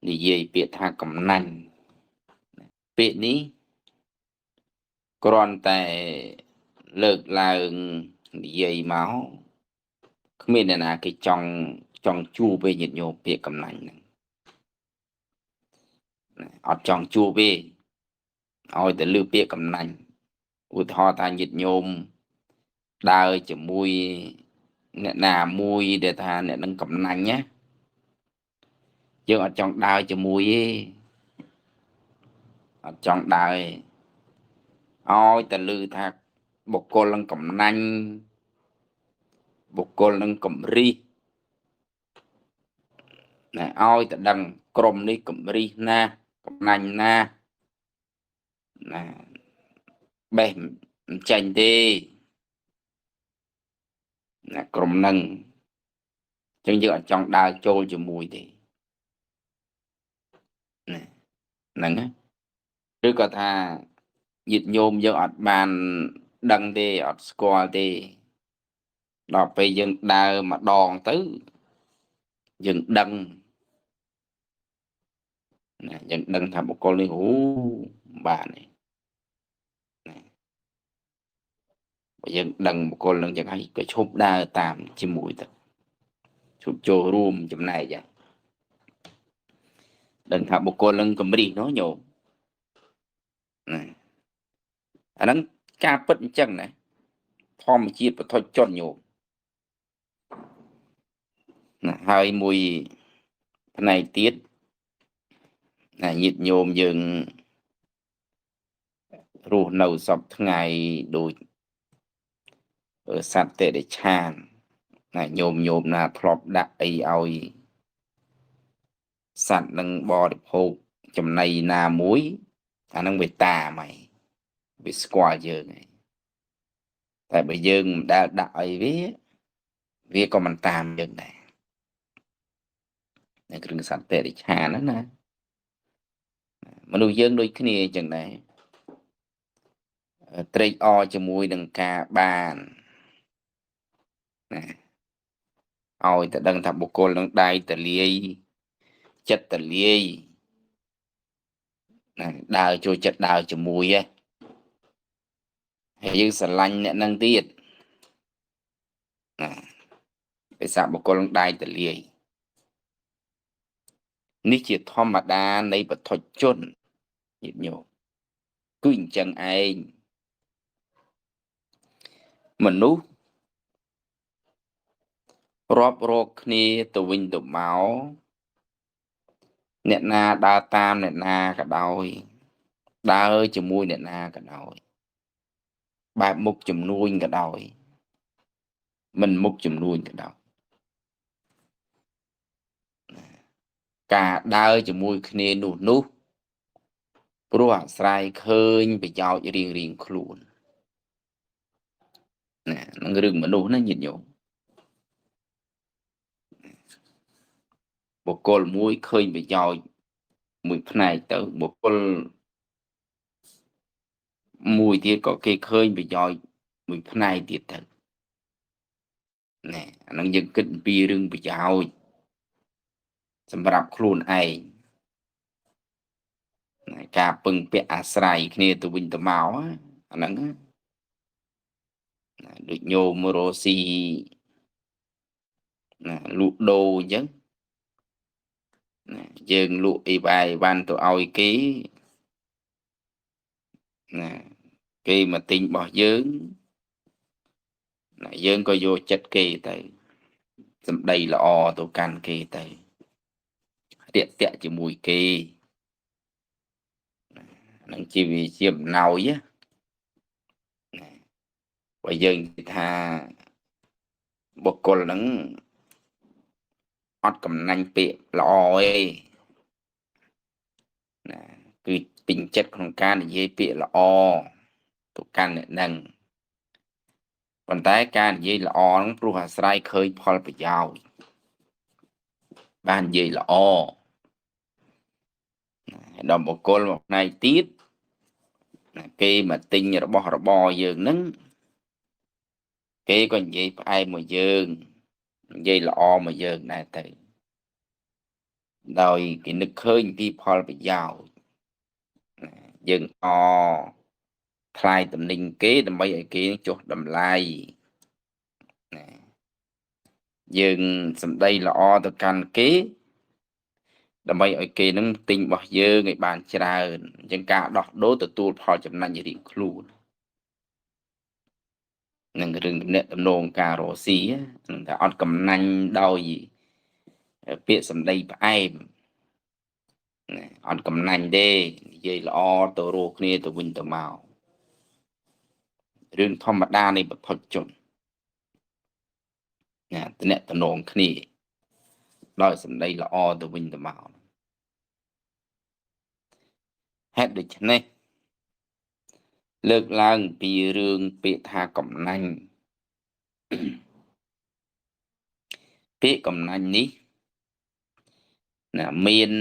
និយាយពាក្យថាកំណាញ់ពាក្យនេះគ្រាន់តែលើកឡើងនិយាយមកគ្មានអ្នកណាគេចង់ជួបទេញាតិញោមពាក្យកំណាញ់ហ្នឹងអត់ចង់ជួបទេឲ្យតែលើពាក្យកំណាញ់ឧទាហរណ៍ថាញាតិញោមដើរជាមួយអ្នកណាមួយដែលថាអ្នកនឹងកំណាញ់ណាយើងអត់ចង់ដើរជាមួយទេអត់ចង់ដើរទេឲ្យតែឮថាបុគ្គលនឹងកំណាញ់បុគ្គលនឹងកំរិះណាឲ្យតែដឹងក្រុមនេះកំរិះណាកំណាញ់ណាណាបេះមិនចាញ់ទេណាក្រុមនឹងអញ្ចឹងយើងអត់ចង់ដើរចូលជាមួយទេណាហ្នឹងឬក៏ថាញាតិញោមយើងអត់បានដឹងទេអត់ស្គាល់ទេដល់ពេលយើងដើរម្ដងទៅយើងដឹងណាយើងដឹងថាបុគ្គលនេះអូបានទេណាបើយើងដឹងបុគ្គលនឹងចឹងហើយក៏ឈប់ដើរតាមជាមួយទៅឈប់ចូលរួមចំណែកចឹងដឹងថាបុគ្គលនឹងកំរិះនោះញោមណាអាហ្នឹងការពិតអញ្ចឹងណាធម្មជាតិបឋិជនញោមណាហើយមួយផ្នែកទៀតណាញាតិញោមយើងរស់នៅសពថ្ងៃដូចសត្វតិរិឆានណាញោមណាធ្លាប់ដាក់អីឲ្យសត្វនឹងបរិភោគចំណីណាមួយអានឹងវាតាមហើយវាស្គាល់យើងហើយតែបើយើងមិនដែលដាក់អីវាក៏មិនតាមយើងដែរនៅគ្រឿងសត្វតិរិឆានណាមនុស្សយើងដូចគ្នាអញ្ចឹងដែរត្រេកអរជាមួយនឹងការបានណាឲ្យតែដឹងថាបុគ្គលនឹងដៃតលាយចិត្តតលាយណាដើរចូលចិត្តដើរជាមួយហ៎ហើយយើងស្រឡាញ់អ្នកនឹងទៀតណាភាសាបុគ្គលនឹងដៃតលាយនេះជាធម្មតានៃបឋិជនញាតិញោមគឺអញ្ចឹងឯងមនុស្សរាប់រកគ្នាទៅវិញទៅមកអ្នកណាដើរតាមអ្នកណាក៏ដោយដើរជាមួយអ្នកណាក៏ដោយបែបមុខជំនួញក៏ដោយមិនមុខជំនួញក៏ដោយការដើរជាមួយគ្នានោះព្រោះអាស្រ័យឃើញប្រយោជន៍រៀងៗខ្លួនណានឹងរឿងមនុស្សណាញាតិញោមបុគ្គលមួយឃើញប្រយោជន៍មួយផ្នែកទៅបុគ្គលមួយទៀតក៏គេឃើញប្រយោជន៍មួយផ្នែកទៀតទៅណែអានឹងយើងគិតអំពីរឿងប្រយោជន៍សម្រាប់ខ្លួនឯងការពឹងពាក់អាស្រ័យគ្នាទៅវិញទៅមកអាហ្នឹងណាដូចញោមរស់ស៊ីណាលក់ដូរអញ្ចឹងណាយើងលក់អីបាយវ៉ាន់ទៅឲ្យគេណាគេមកទិញរបស់យើងណាយើងក៏យកចិត្តគេទៅសម្ដីល្អទៅកាន់គេទៅរាក់ទាក់ជាមួយគេនឹងជាវាជាអំណោយណាបើយើងនិយាយថាបុគ្គលហ្នឹងអត់កំណាញ់ពាក្យល្អទេណាគឺពេញចិត្តក្នុងការនិយាយពាក្យល្អទៅកាន់អ្នកហ្នឹងប៉ុន្តែការនិយាយល្អហ្នឹងព្រោះអាស្រ័យឃើញផលប្រយោជន៍បាននិយាយល្អដល់បុគ្គលមួយផ្នែកទៀតគេមកទិញរបស់របរយើងហ្នឹងគេក៏និយាយផ្អែមមកយើងនិយាយល្អមកយើងដែរទៅ ដោយគេនឹកឃើញពីផលប្រយោជន៍យើងអថ្លៃតំណែងគេដើម្បីឲ្យគេចុះតម្លៃណាយើងសម្ដីល្អទៅកាន់គេដើម្បីឲ្យគេនឹងទិញរបស់យើងឲ្យបានច្រើនអញ្ចឹងការដោះដូរទទួលផលចំណេញរៀងខ្លួននឹងរឿងទំនាក់ទំនងការរកស៊ីនឹងតែអត់កំណាញ់ដោយពាក្យសម្ដីផ្អែមណាអត់កំណាញ់ទេនិយាយល្អទៅរកគ្នាទៅវិញទៅមករឿងធម្មតានៃបុថុជនណាទំនាក់ទំនងគ្នាដោយសម្ដីល្អទៅវិញទៅមកហេតុដូច្នេះលើកឡើងពីរឿងពាក្យថាកំណាញ់ពាក្យកំណាញ់នេះណាមាន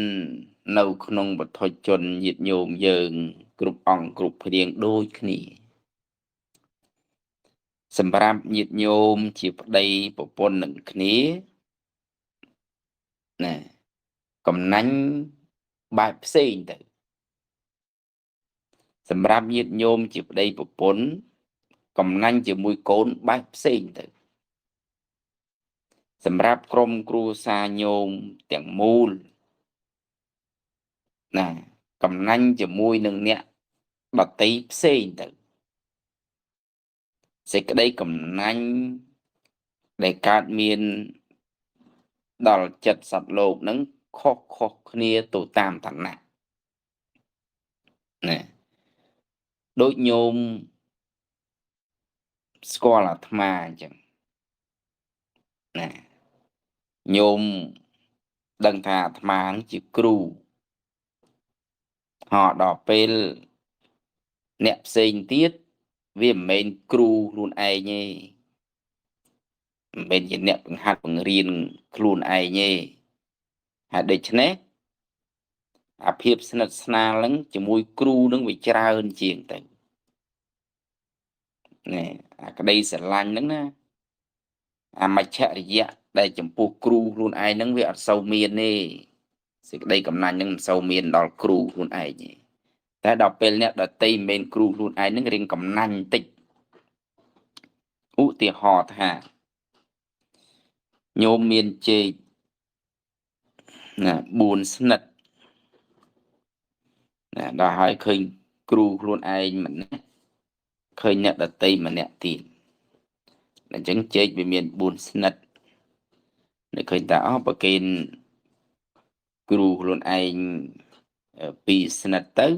នៅក្នុងបុថុជនញាតិញោមយើងគ្រប់អង្គគ្រប់ព្រាងដូចគ្នាសម្រាប់ញាតិញោមជាប្តីប្រពន្ធនឹងគ្នាណាកំណាញ់បែបផ្សេងទៅសម្រាប់ញាតិញោមជាប្តីប្រពន្ធកំណាញ់ជាមួយកូនបែបផ្សេងទៅសម្រាប់ក្រុមគ្រួសារញោមទាំងមូលណាកំណាញ់ជាមួយនឹងអ្នកដតីផ្សេងទៅសេចក្តីកំណាញ់ដែលកើតមានដល់ចិត្តសត្វលោកនឹងខុសៗគ្នាទៅតាមឋានៈណាដូចញោមស្គាល់អាត្មាអញ្ចឹងណាញោមដឹងថាអាត្មាជាគ្រូហោដល់ពេលអ្នកផ្សេងទៀតវាមិនមែនគ្រូខ្លួនឯងទេមិនមែនជាអ្នកបង្ហាត់បង្រៀនខ្លួនឯងទេហើយដូច្នេះអាភាពស្និទ្ធស្នាលនឹងជាមួយគ្រូនឹងវាច្រើនជាងទៅនេះអាក្តីស្រឡាញ់ហ្នឹងណាអាមច្ឆរិយៈដែលចំពោះគ្រូខ្លួនឯងហ្នឹងវាអត់សូវមានទេសេចក្តីកំណាញ់ហ្នឹងមិនសូវមានដល់គ្រូខ្លួនឯងទេតែដល់ពេលអ្នកដតីមិនមែនគ្រូខ្លួនឯងហ្នឹងរៀងកំណាញ់បន្តិចឧទាហរណ៍ថាញោមមានចេកណា4ស្និតណាដល់ហើយឃើញគ្រូខ្លួនឯងម្នាក់ឃើញអ្នកដតីម្នាក់ទៀតអញ្ចឹងចេកវាមាន4ស្និតនៅឃើញថាអស់ប្រគេនគ្រូខ្លួនឯង2ស្និតទៅ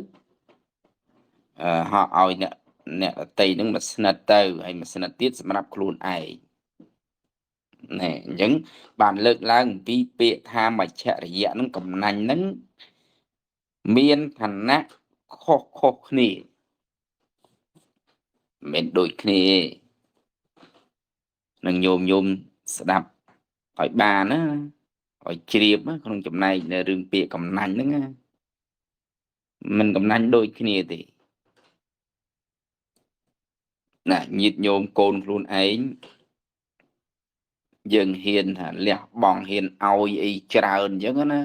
ហោះឲ្យអ្នកដតីនឹងមួយស្និតទៅហើយមួយស្និតទៀតសម្រាប់ខ្លួនឯងណែអញ្ចឹងបានលើកឡើងអំពីពាក្យថាមច្ឆរិយៈនឹងកំណាញ់នឹងមានឋានៈខុសៗគ្នាមិនដូចគ្នានឹងញោមស្ដាប់ឲ្យបានណាឲ្យជ្រាបក្នុងចំណែកនៅរឿងពាក្យកំណាញ់ហ្នឹងណាមិនកំណាញ់ដូចគ្នាទេណាញាតិញោមកូនខ្លួនឯងយើងហ៊ានថាលះបង់ហ៊ានឲ្យអីច្រើនអញ្ចឹងណា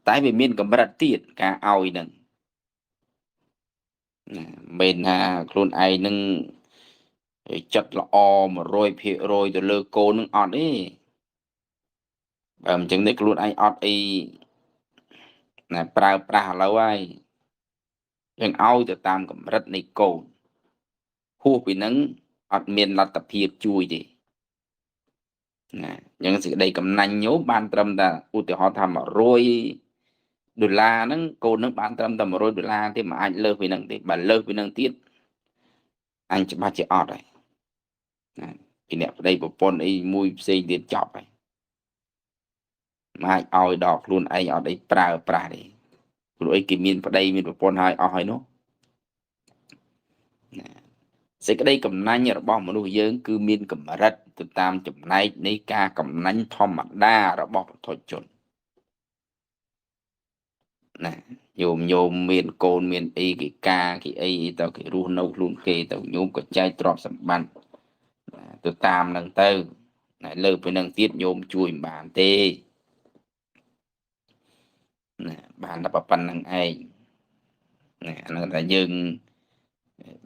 តែវាមានកម្រិតទៀតការឲ្យហ្នឹងណាមិនថាខ្លួនឯងនឹងចិត្តល្អ100%ទៅលើកូននឹងអត់ទេបើមិនចឹងទេខ្លួនឯងអត់អីណាប្រើប្រាស់ឥឡូវហើយយើងឲ្យទៅតាមកម្រិតនៃកូនហួសពីហ្នឹងអត់មានលទ្ធភាពជួយទេណាអញ្ចឹងសេចក្តីកំណាញ់ញោមបានត្រឹមតែឧទាហរណ៍ថា100ដុល្លារហ្នឹងកូនហ្នឹងបានត្រឹមតែ100ដុល្លារទេមិនអាចលើសពីហ្នឹងទេបើលើសពីហ្នឹងទៀតអញច្បាស់ជាអត់ហើយណាពីអ្នកប្តីប្រពន្ធអីមួយផ្សេងទៀតចប់ហើយមិនអាចឲ្យដល់ខ្លួនឯងអត់អីប្រើប្រាស់ទេព្រោះអីគេមានប្តីមានប្រពន្ធហើយអស់ហើយនោះណាសេចក្តីកំណាញ់របស់មនុស្សយើងគឺមានកម្រិតទៅតាមចំណែកនៃការកំណាញ់ធម្មតារបស់បុថុជនណាញោមមានកូនមានអីគេការគេអីទៅគេរស់នៅខ្លួនគេទៅញោមក៏ចែកទ្រព្យសម្បត្តិទៅតាមនឹងទៅណាលើពីនឹងទៀតញោមជួយមិនបានទេ ណាបានតែប៉ុណ្្នឹងឯងណាអាហ្នឹងតែយើង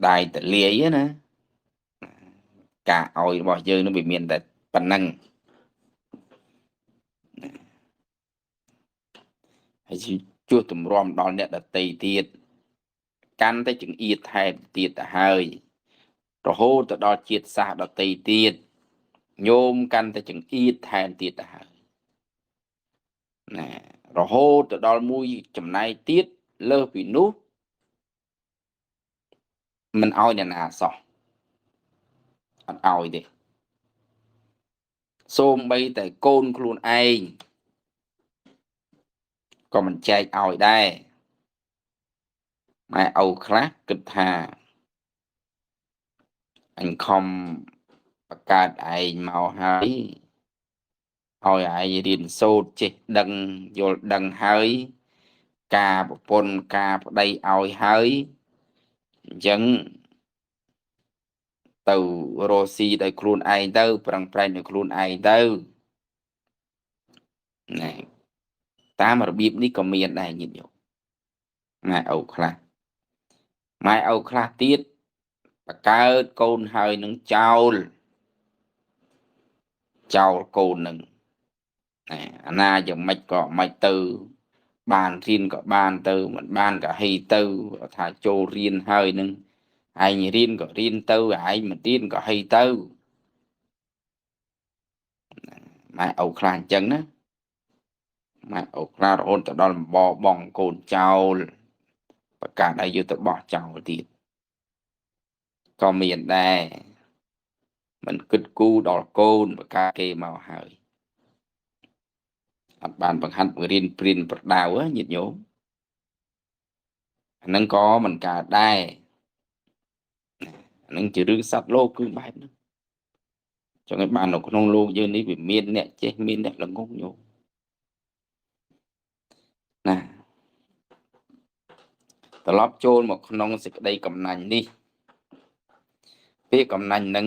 ដៃតលាយណាការឲ្យរបស់យើងនឹងវាមានតែប៉ុណ្្នឹងហើយជួសទម្រាំដល់អ្នកដតីទៀតកាន់តែចង្អៀតថែមទៀតទៅហើយរហូតទៅដល់ជាតិសាសន៍ដតីទៀតញោមកាន់តែចង្អៀតថែមទៀតទៅហើយណារហូតទៅដល់មួយចំណែកទៀតលើសពីនោះមិនឲ្យអ្នកណាសោះអត់ឲ្យទេសូម្បីតែកូនខ្លួនឯងក៏មិនចែកឲ្យដែរម៉ែឪខ្លះគិតថាអញខំបង្កើតឯងមកហើយឲ្យឯងរៀនសូត្រចេះដឹងយល់ដឹងហើយការប្រពន្ធការប្តីឲ្យហើយអញ្ចឹងទៅរកស៊ីដោយខ្លួនឯងទៅប្រឹងប្រែងដោយខ្លួនឯងទៅណែតាមរបៀបនេះក៏មានដែរញាតិញោមម៉ែឪខ្លះម៉ែឪខ្លះទៀតបង្កើតកូនហើយនឹងចោលកូននឹងណែអាណាយ៉ាងម៉េចក៏មិនទៅបានរៀនក៏បានទៅមិនបានក៏ហីទៅថាចូលរៀនហើយនឹងឯងរៀនក៏រៀនទៅឯងមិនរៀនក៏ហីទៅម៉ែឪខ្លះអញ្ចឹងណាម៉ែឪខ្លះរហូតទៅដល់បបងកូនចោលប្រកាសឲ្យយកទៅបោះចោលទៀតក៏មានដែរមិនគិតគូរដល់កូនប្រកាសគេមកហើយអត់បានបង្ហាត់បង្រៀនព្រៀនប្រដៅញាតិញោមអានឹងក៏មិនកើតដែរអានឹងជារឿងសត្វលោកគឺបែបហ្នឹងចង់ឲ្យបាននៅក្នុងលោកយើងនេះវាមានអ្នកចេះមានអ្នកល្ងងញោមណាត្រឡប់ចូលមកក្នុងសេចក្តីកំណាញ់នេះពាក្យកំណាញ់ហ្នឹង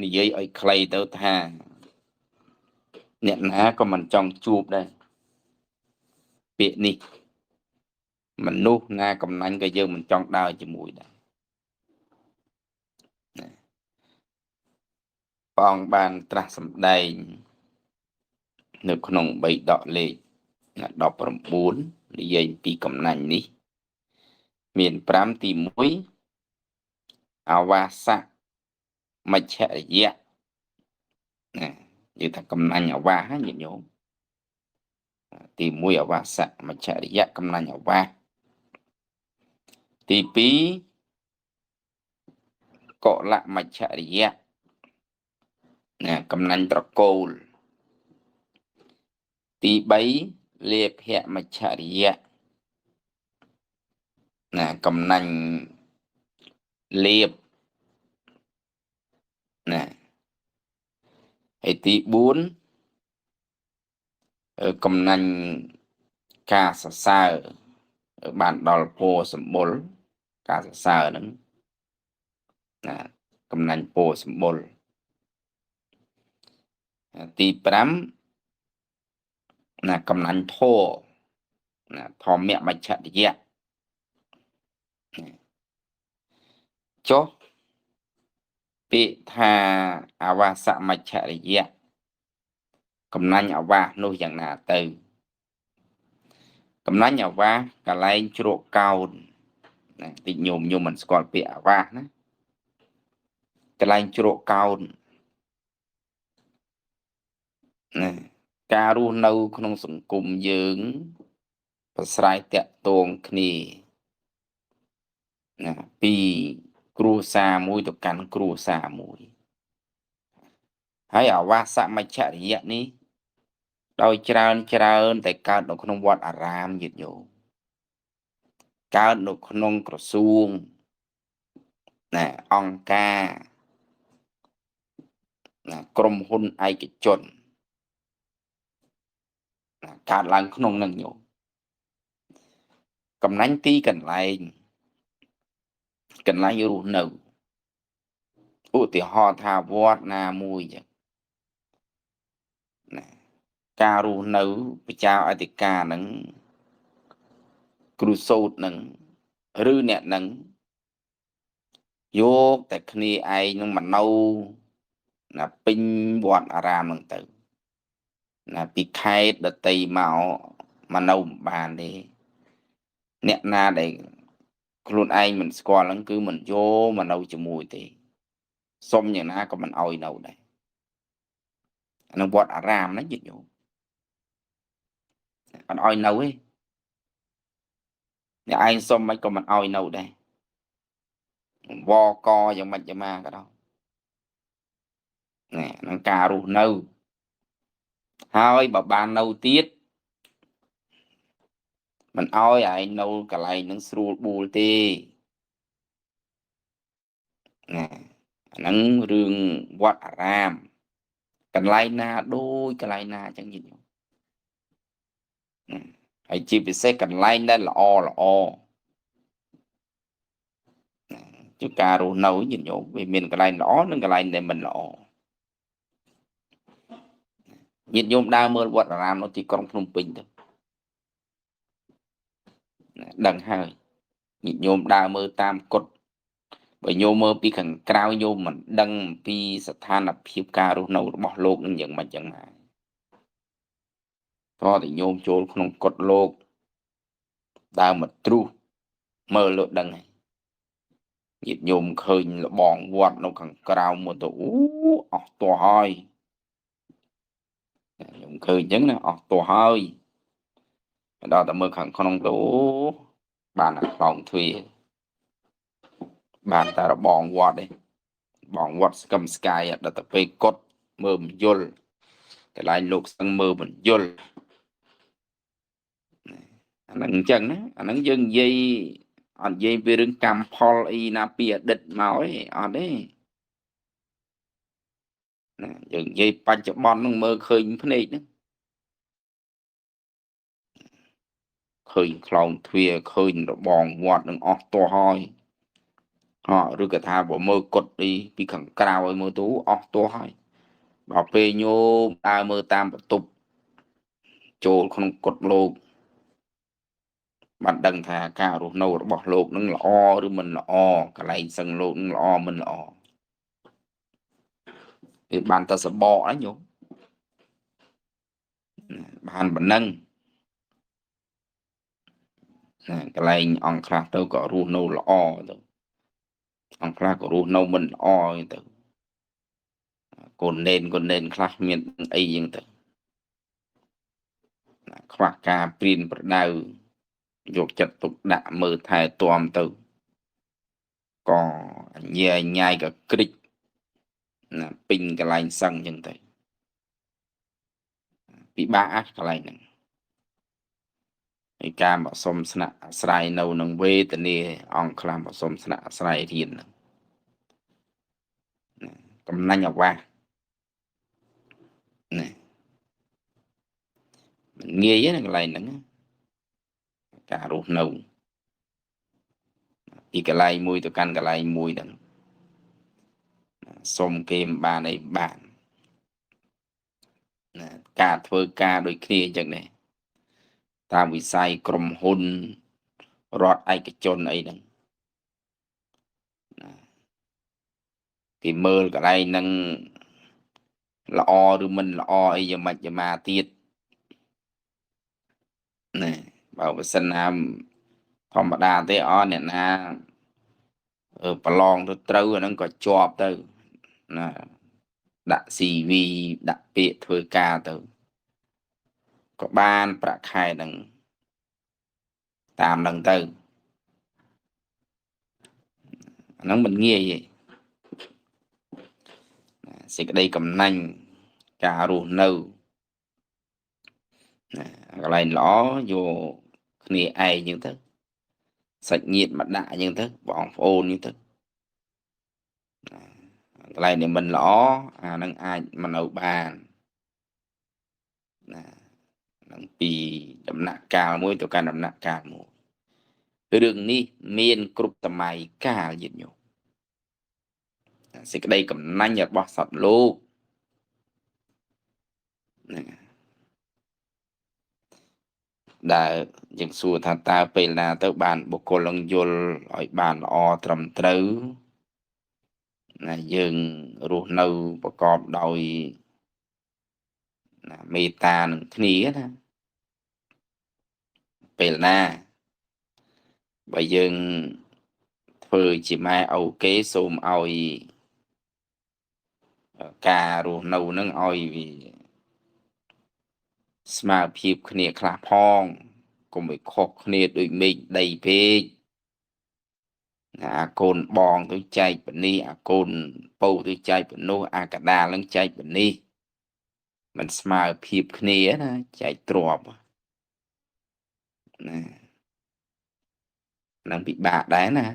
និយាយឲ្យខ្លីទៅថាអ្នកណាក៏មិនចង់ជួបដែរពាក្យនេះមនុស្សណាកំណាញ់ក៏យើងមិនចង់ដើរជាមួយដែរណាព្រះអង្គបានត្រាស់សម្ដែងនៅក្នុងបៃដកលេខ19និយាយពីកំណាញ់នេះមាន5ទី1អវាសៈមច្ឆរិយៈណានិយាយថាកំណាញ់អវាសញាតិញោមទី1អវាសៈមច្ឆរិយៈកំណាញ់អវាសទី2កុលមច្ឆរិយៈណាកំណាញ់ត្រកូលទី3លាភមច្ឆរិយៈណាកំណាញ់លាភណាហើយទី4កំណាញ់ការសរសើរបានដល់ពណ៌សម្បុរការសរសើរហ្នឹងណាកំណាញ់ពណ៌សម្បុរទី5ណាកំណាញ់ធម៌ណាធម្មមច្ឆរិយៈចុះពាក្យថាអវាសមច្ឆរិយៈកំណាញ់អវាសនោះយ៉ាងណាទៅកំណាញ់អវាសកន្លែងជ្រកកោនណាតិចញោមមិនស្គាល់ពាក្យអវាសណាកន្លែងជ្រកកោនណាការរស់នៅក្នុងសង្គមយើងប្រស្រ័យតាក់ទងគ្នាណាពីគ្រួសារមួយទៅកាន់គ្រួសារមួយហើយអវាសមច្ឆរិយៈនេះដោយច្រើនច្រើនតែកើតនៅក្នុងវត្តអារាមញាតិញោមកើតនៅក្នុងក្រសួងណាអង្គការណាក្រុមហ៊ុនឯកជនណាកើតឡើងក្នុងនឹងញោមកំណាញ់ទីកន្លែងរស់នៅឧទាហរណ៍ថាវត្តណាមួយចឹងណាការរស់នៅបច្ចាអធិការហ្នឹង គ្រូសូត្រនឹងឬអ្នកនឹងយកតែគ្នាឯងនឹងមកនៅណាពេញវត្តអារាមហ្នឹងទៅណាពីខេត្តដតីមកនៅមិនបានទេអ្នកណាដែលខ្លួនឯងមិនស្គាល់ហ្នឹងគឺមិនយកមកនៅជាមួយទេសុំយ៉ាងណាក៏មិនអោយនៅដែរអានឹងវត្តអារាមណាញាតិញោមអត់អោយនៅទេអ្នកឯងសុំមិនក៏មិនអោយនៅដែរវកយ៉ាងម៉េចយ៉ាងម៉ាក៏ដោយណែនឹងការរស់នៅហើយបើបាននៅទៀតមិនអោយឯងនៅកន្លែងនឹងស្រួលបួលទេណាអាហ្នឹងរឿងវត្តអារាមកន្លែងណាដូចកន្លែងណាអញ្ចឹងញាតិញោមហើយជាពិសេសកន្លែងដែលល្អល្អជាការរស់នៅញាតិញោមវាមានកន្លែងល្អនិងកន្លែងដែលមិនល្អញាតិញោមដើរមើលវត្តអារាមនៅទីក្រុងភ្នំពេញទៅដឹងហើយញាតិញោមដើរមើលតាមកុដបើញោមមើលពីខាងក្រៅញោមមិនដឹងពីស្ថានភាពការរស់នៅរបស់លោកនឹងយ៉ាងម៉េចយ៉ាងណាតោះតែញោមចូលក្នុងកុដលោកដើរមកទ្រុះមើលលោកដឹងហើយញាតិញោមឃើញលបងវត្តនៅខាងក្រៅមកទៅអូអស់តោះហើយខ្ញុំឃើញអញ្ចឹងណាអស់តោះហើយដល់តែមើលខាងក្នុងទៅបានតែខ្លោងទ្វារបានតែរបងវត្តឯងបងវត្តស្កឹមស្កាយដល់ទៅពេលកុដមើលមិនយល់កន្លែងលោកសឹងមើលមិនយល់អាហ្នឹងអញ្ចឹងណាអាហ្នឹងយើងនិយាយអត់និយាយពីរឿងកម្មផលអីណាពីអតីតមកឯងអត់ទេណាយើងនិយាយបច្ចុប្បន្នហ្នឹងមើលឃើញភ្នែកហ្នឹងឃើញខ្លោងទ្វារឃើញរបងវត្តនឹងអស់តោះហើយអឬក៏ថាបើមើលកុដអីពីខាងក្រៅឲ្យមើលទៅអស់តោះហើយដល់ពេលញោមដើរមើលតាមបន្ទប់ចូលក្នុងកុដលោកបានដឹងថាការរស់នៅរបស់លោកនឹងល្អឬមិនល្អកន្លែងសឹងលោកនឹងល្អមិនល្អវាបានតែសបកហ្នឹងញោមបានប៉ុណ្ណឹងណាកន្លែងអង្គខ្លះទៅក៏រស់នៅល្អទៅអង្គខ្លះក៏រស់នៅមិនល្អទៅកូននេនខ្លះមានអីយ៉ាងទៅខ្វះការព្រៀនប្រដៅយកចិត្តទុកដាក់មើលថែទាំទៅក៏ញ៉ៃញ៉ៃក៏ក្រិចណាពេញកន្លែងសឹងអញ្ចឹងទៅពិបាកអាកន្លែងហ្នឹងហើយការមកសុំស្នាក់អាស្រ័យនៅនឹងវេទនាអង្គខ្លះមកសុំស្នាក់អាស្រ័យរៀនហ្នឹងកំណាញ់អាវាសណាមិនងាយទេកន្លែងហ្នឹងការរស់នៅពីកន្លែងមួយទៅកាន់កន្លែងមួយហ្នឹងសុំគេមិនបានអីបានណាការធ្វើការដូចគ្នាអញ្ចឹងដែរតាមវិស័យក្រុមហ៊ុនរដ្ឋឯកជនអីហ្នឹងណាគេមើលកន្លែងហ្នឹងល្អឬមិនល្អអីយ៉ាងម៉េចយ៉ាងម៉ាទៀតណាបើបើសិនណាធម្មតាទេអអ្នកណាប្រឡងទៅត្រូវអាហ្នឹងក៏ជាប់ទៅណាដាក់ CV ដាក់ពាក្យធ្វើការទៅក៏បានប្រាក់ខែហ្នឹងតាមហ្នឹងទៅអាហ្នឹងមិនងាយទេសេចក្តីកំណាញ់ការរស់នៅណាកន្លែងល្អយកគ្នាឯងអញ្ចឹងទៅសាច់ញាតិមកដាក់អញ្ចឹងទៅបងប្អូនអញ្ចឹងទៅកន្លែងនេះមិនល្អអានឹងអាចមកនៅបានណានឹងពីដំណាក់កាលមួយទៅកាន់ដំណាក់កាលមួយរឿងនេះមានគ្រប់សម័យកាលញាតិញោមសេចក្តីកំណាញ់របស់សត្វលោកហ្នឹង ដែលយើងសួរថាតើពេលណាទៅបានបុគ្គលនឹងយល់ឲ្យបានល្អត្រឹមត្រូវណាយើងរស់នៅប្រកបដោយណាមេត្តានឹងគ្នាណាពេលណាបើយើងធ្វើជាម៉ែឪគេសូមឲ្យការរស់នៅនឹងឲ្យវាស្មើភាពគ្នាខ្លះផងកុំឲ្យខុសគ្នាដូចមេឃដីពេកណាអាកូនបងទៅចែកបនេះអាកូនពៅទៅចែកបនោះអាកដាលនឹងចែកបនេះมันស្មើភាពគ្នាណាចែកទ្របណានឹងពិបាកដែរណា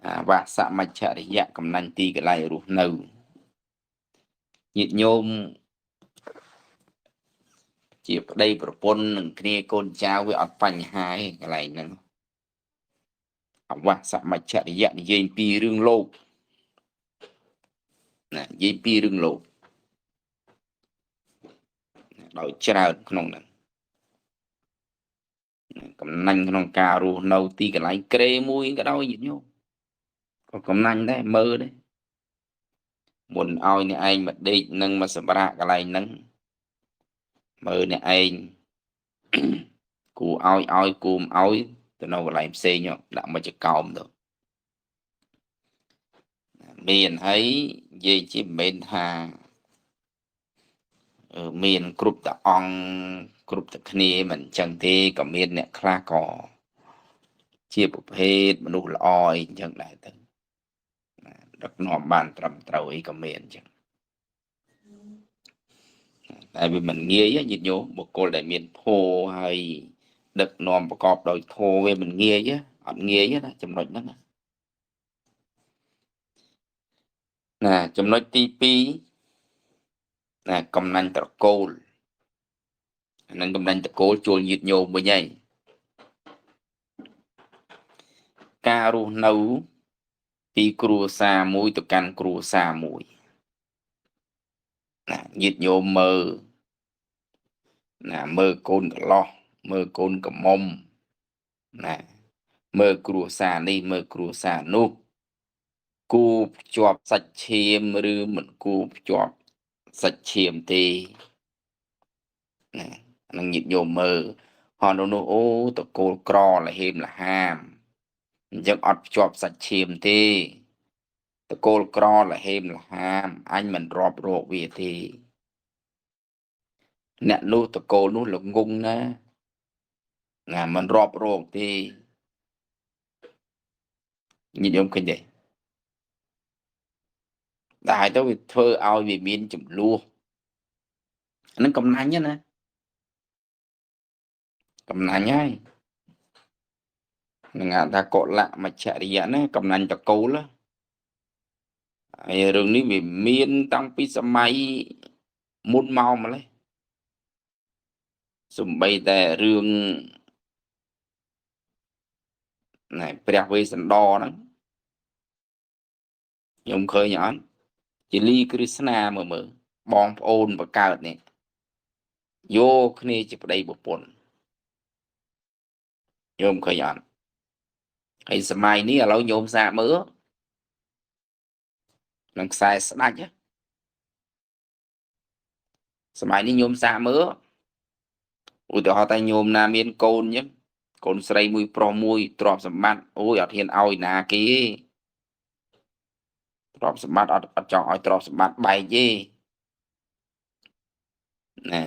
អាវសមច្ឆរិយៈកំណាញ់ទីកន្លែងរស់នៅញាតិញោមជាប្តីប្រពន្ធនឹងគ្នាកូនចៅវាអត់បញ្ហាទេកន្លែងហ្នឹងអវសមច្ឆរិយៈនិយាយពីរឿងលោកណានិយាយពីរឿងលោកដោយច្រើនក្នុងហ្នឹងកំណាញ់ក្នុងការរស់នៅទីកន្លែងក្រេមួយក៏ដោយញាតិញោមក៏កំណាញ់ដែរមើលដែរមុនឲ្យអ្នកឯងមកដេកនឹងមកសម្រាកកន្លែងហ្នឹងមើលអ្នកឯងគួរឲ្យគួរមិនឲ្យទៅនៅកន្លែងផ្សេងដាក់មកចកោមទៅមានហើយនិយាយជាមិនមែនថាមានគ្រប់តអង្គគ្រប់តគ្នាមិនអញ្ចឹងទេក៏មានអ្នកខ្លះក៏ជាប្រភេទមនុស្សល្អអីអញ្ចឹងដែរទៅដឹកនាំបានត្រឹមត្រូវអីក៏មានអញ្ចឹងតែវាមិនងាយញាតិញោមបុគ្គលដែលមានធម៌ហើយដឹកនាំប្រកបដោយធម៌វាមិនងាយអត់ងាយណាចំណុចហ្នឹងណាចំណុចទី2ណាកំណាញ់ត្រកូលអានឹងកំណាញ់ត្រកូលជួលញាតិញោមវិញហើយការរស់នៅពីគ្រួសារមួយទៅកាន់គ្រួសារមួយណាញាតិញោមមើលណាមើលកូនកលោះមើលកូនកំមុំណាមើលគ្រួសារនេះមើលគ្រួសារនោះគូភ្ជាប់សាច់ឈាមឬមិនគូភ្ជាប់សាច់ឈាមទេណានឹងញាតិញោមមើលហោនោះអូតកូលក្រលហេមលហាមអញ្ចឹងអត់ភ្ជាប់សាច់ឈាមទេតកូលក្រលហេមលហាមអញមិនរាប់រកវាទេអ្នកនោះតកូលនោះល្ងងណាណាមិនរាប់រកទេញាតិញោមឃើញទេតែហើយទៅវាធ្វើឲ្យវាមានចំនួនអានឹងកំណាញ់ណាកំណាញ់ហើយនឹងថាកុលមច្ឆរិយៈណាកំណាញ់តកូលហើយរឿងនេះវាមានតាំងពីសម័យមុនមកម្លេះសំបីតែរឿងណែព្រះវេស្សន្តរហ្នឹងខ្ញុំឃើញអត់ជាលីគ្រឹស្នាមើលមើលបងប្អូនបកើតនេះយកគ្នាជាប្តីប្រពន្ធញោមឃើញអត់ហើយសម័យនេះឥឡូវញោមសាកមើលនឹងខ្សែស្ដាច់សម័យនេះញោមសាកមើលឧទាហរណ៍តែញោមណាមានកូនអញ្ចឹងកូនស្រីមួយប្រុសមួយទ្រព្យសម្បត្តិអូយអត់ហ៊ានឲ្យណាគេទេទ្រព្យសម្បត្តិអត់ចង់ឲ្យទ្រព្យសម្បត្តិបែកទេណែ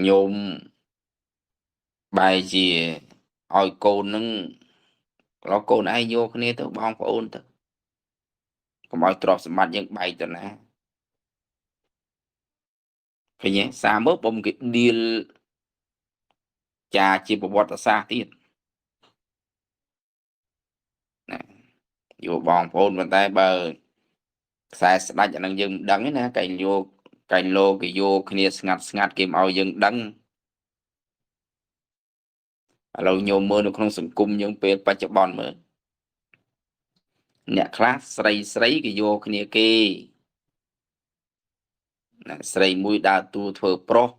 ញោមបែរជាឲ្យកូននឹងឡោកូនឯងយកគ្នាទៅបងប្អូនទៅកុំឲ្យទ្រព្យសម្បត្តិយើងបែកទៅណាឃើញទេសាមើលបំគេឌៀលចាជាប្រវត្តិសាស្ត្រទៀតណាយកបងប្អូនប៉ុន្តែបើខ្សែស្ដាច់អានឹងយើងមិនដឹងទេណាកែងយកកែងលោគេយកគ្នាស្ងាត់ស្ងាត់គេមិនឲ្យយើងដឹងឥឡូវញោមមើលនៅក្នុងសង្គមយើងពេលបច្ចុប្បន្នមើលអ្នកខ្លះស្រីស្រីគេយកគ្នាគេណាស្រីមួយដើរតួធ្វើប្រុស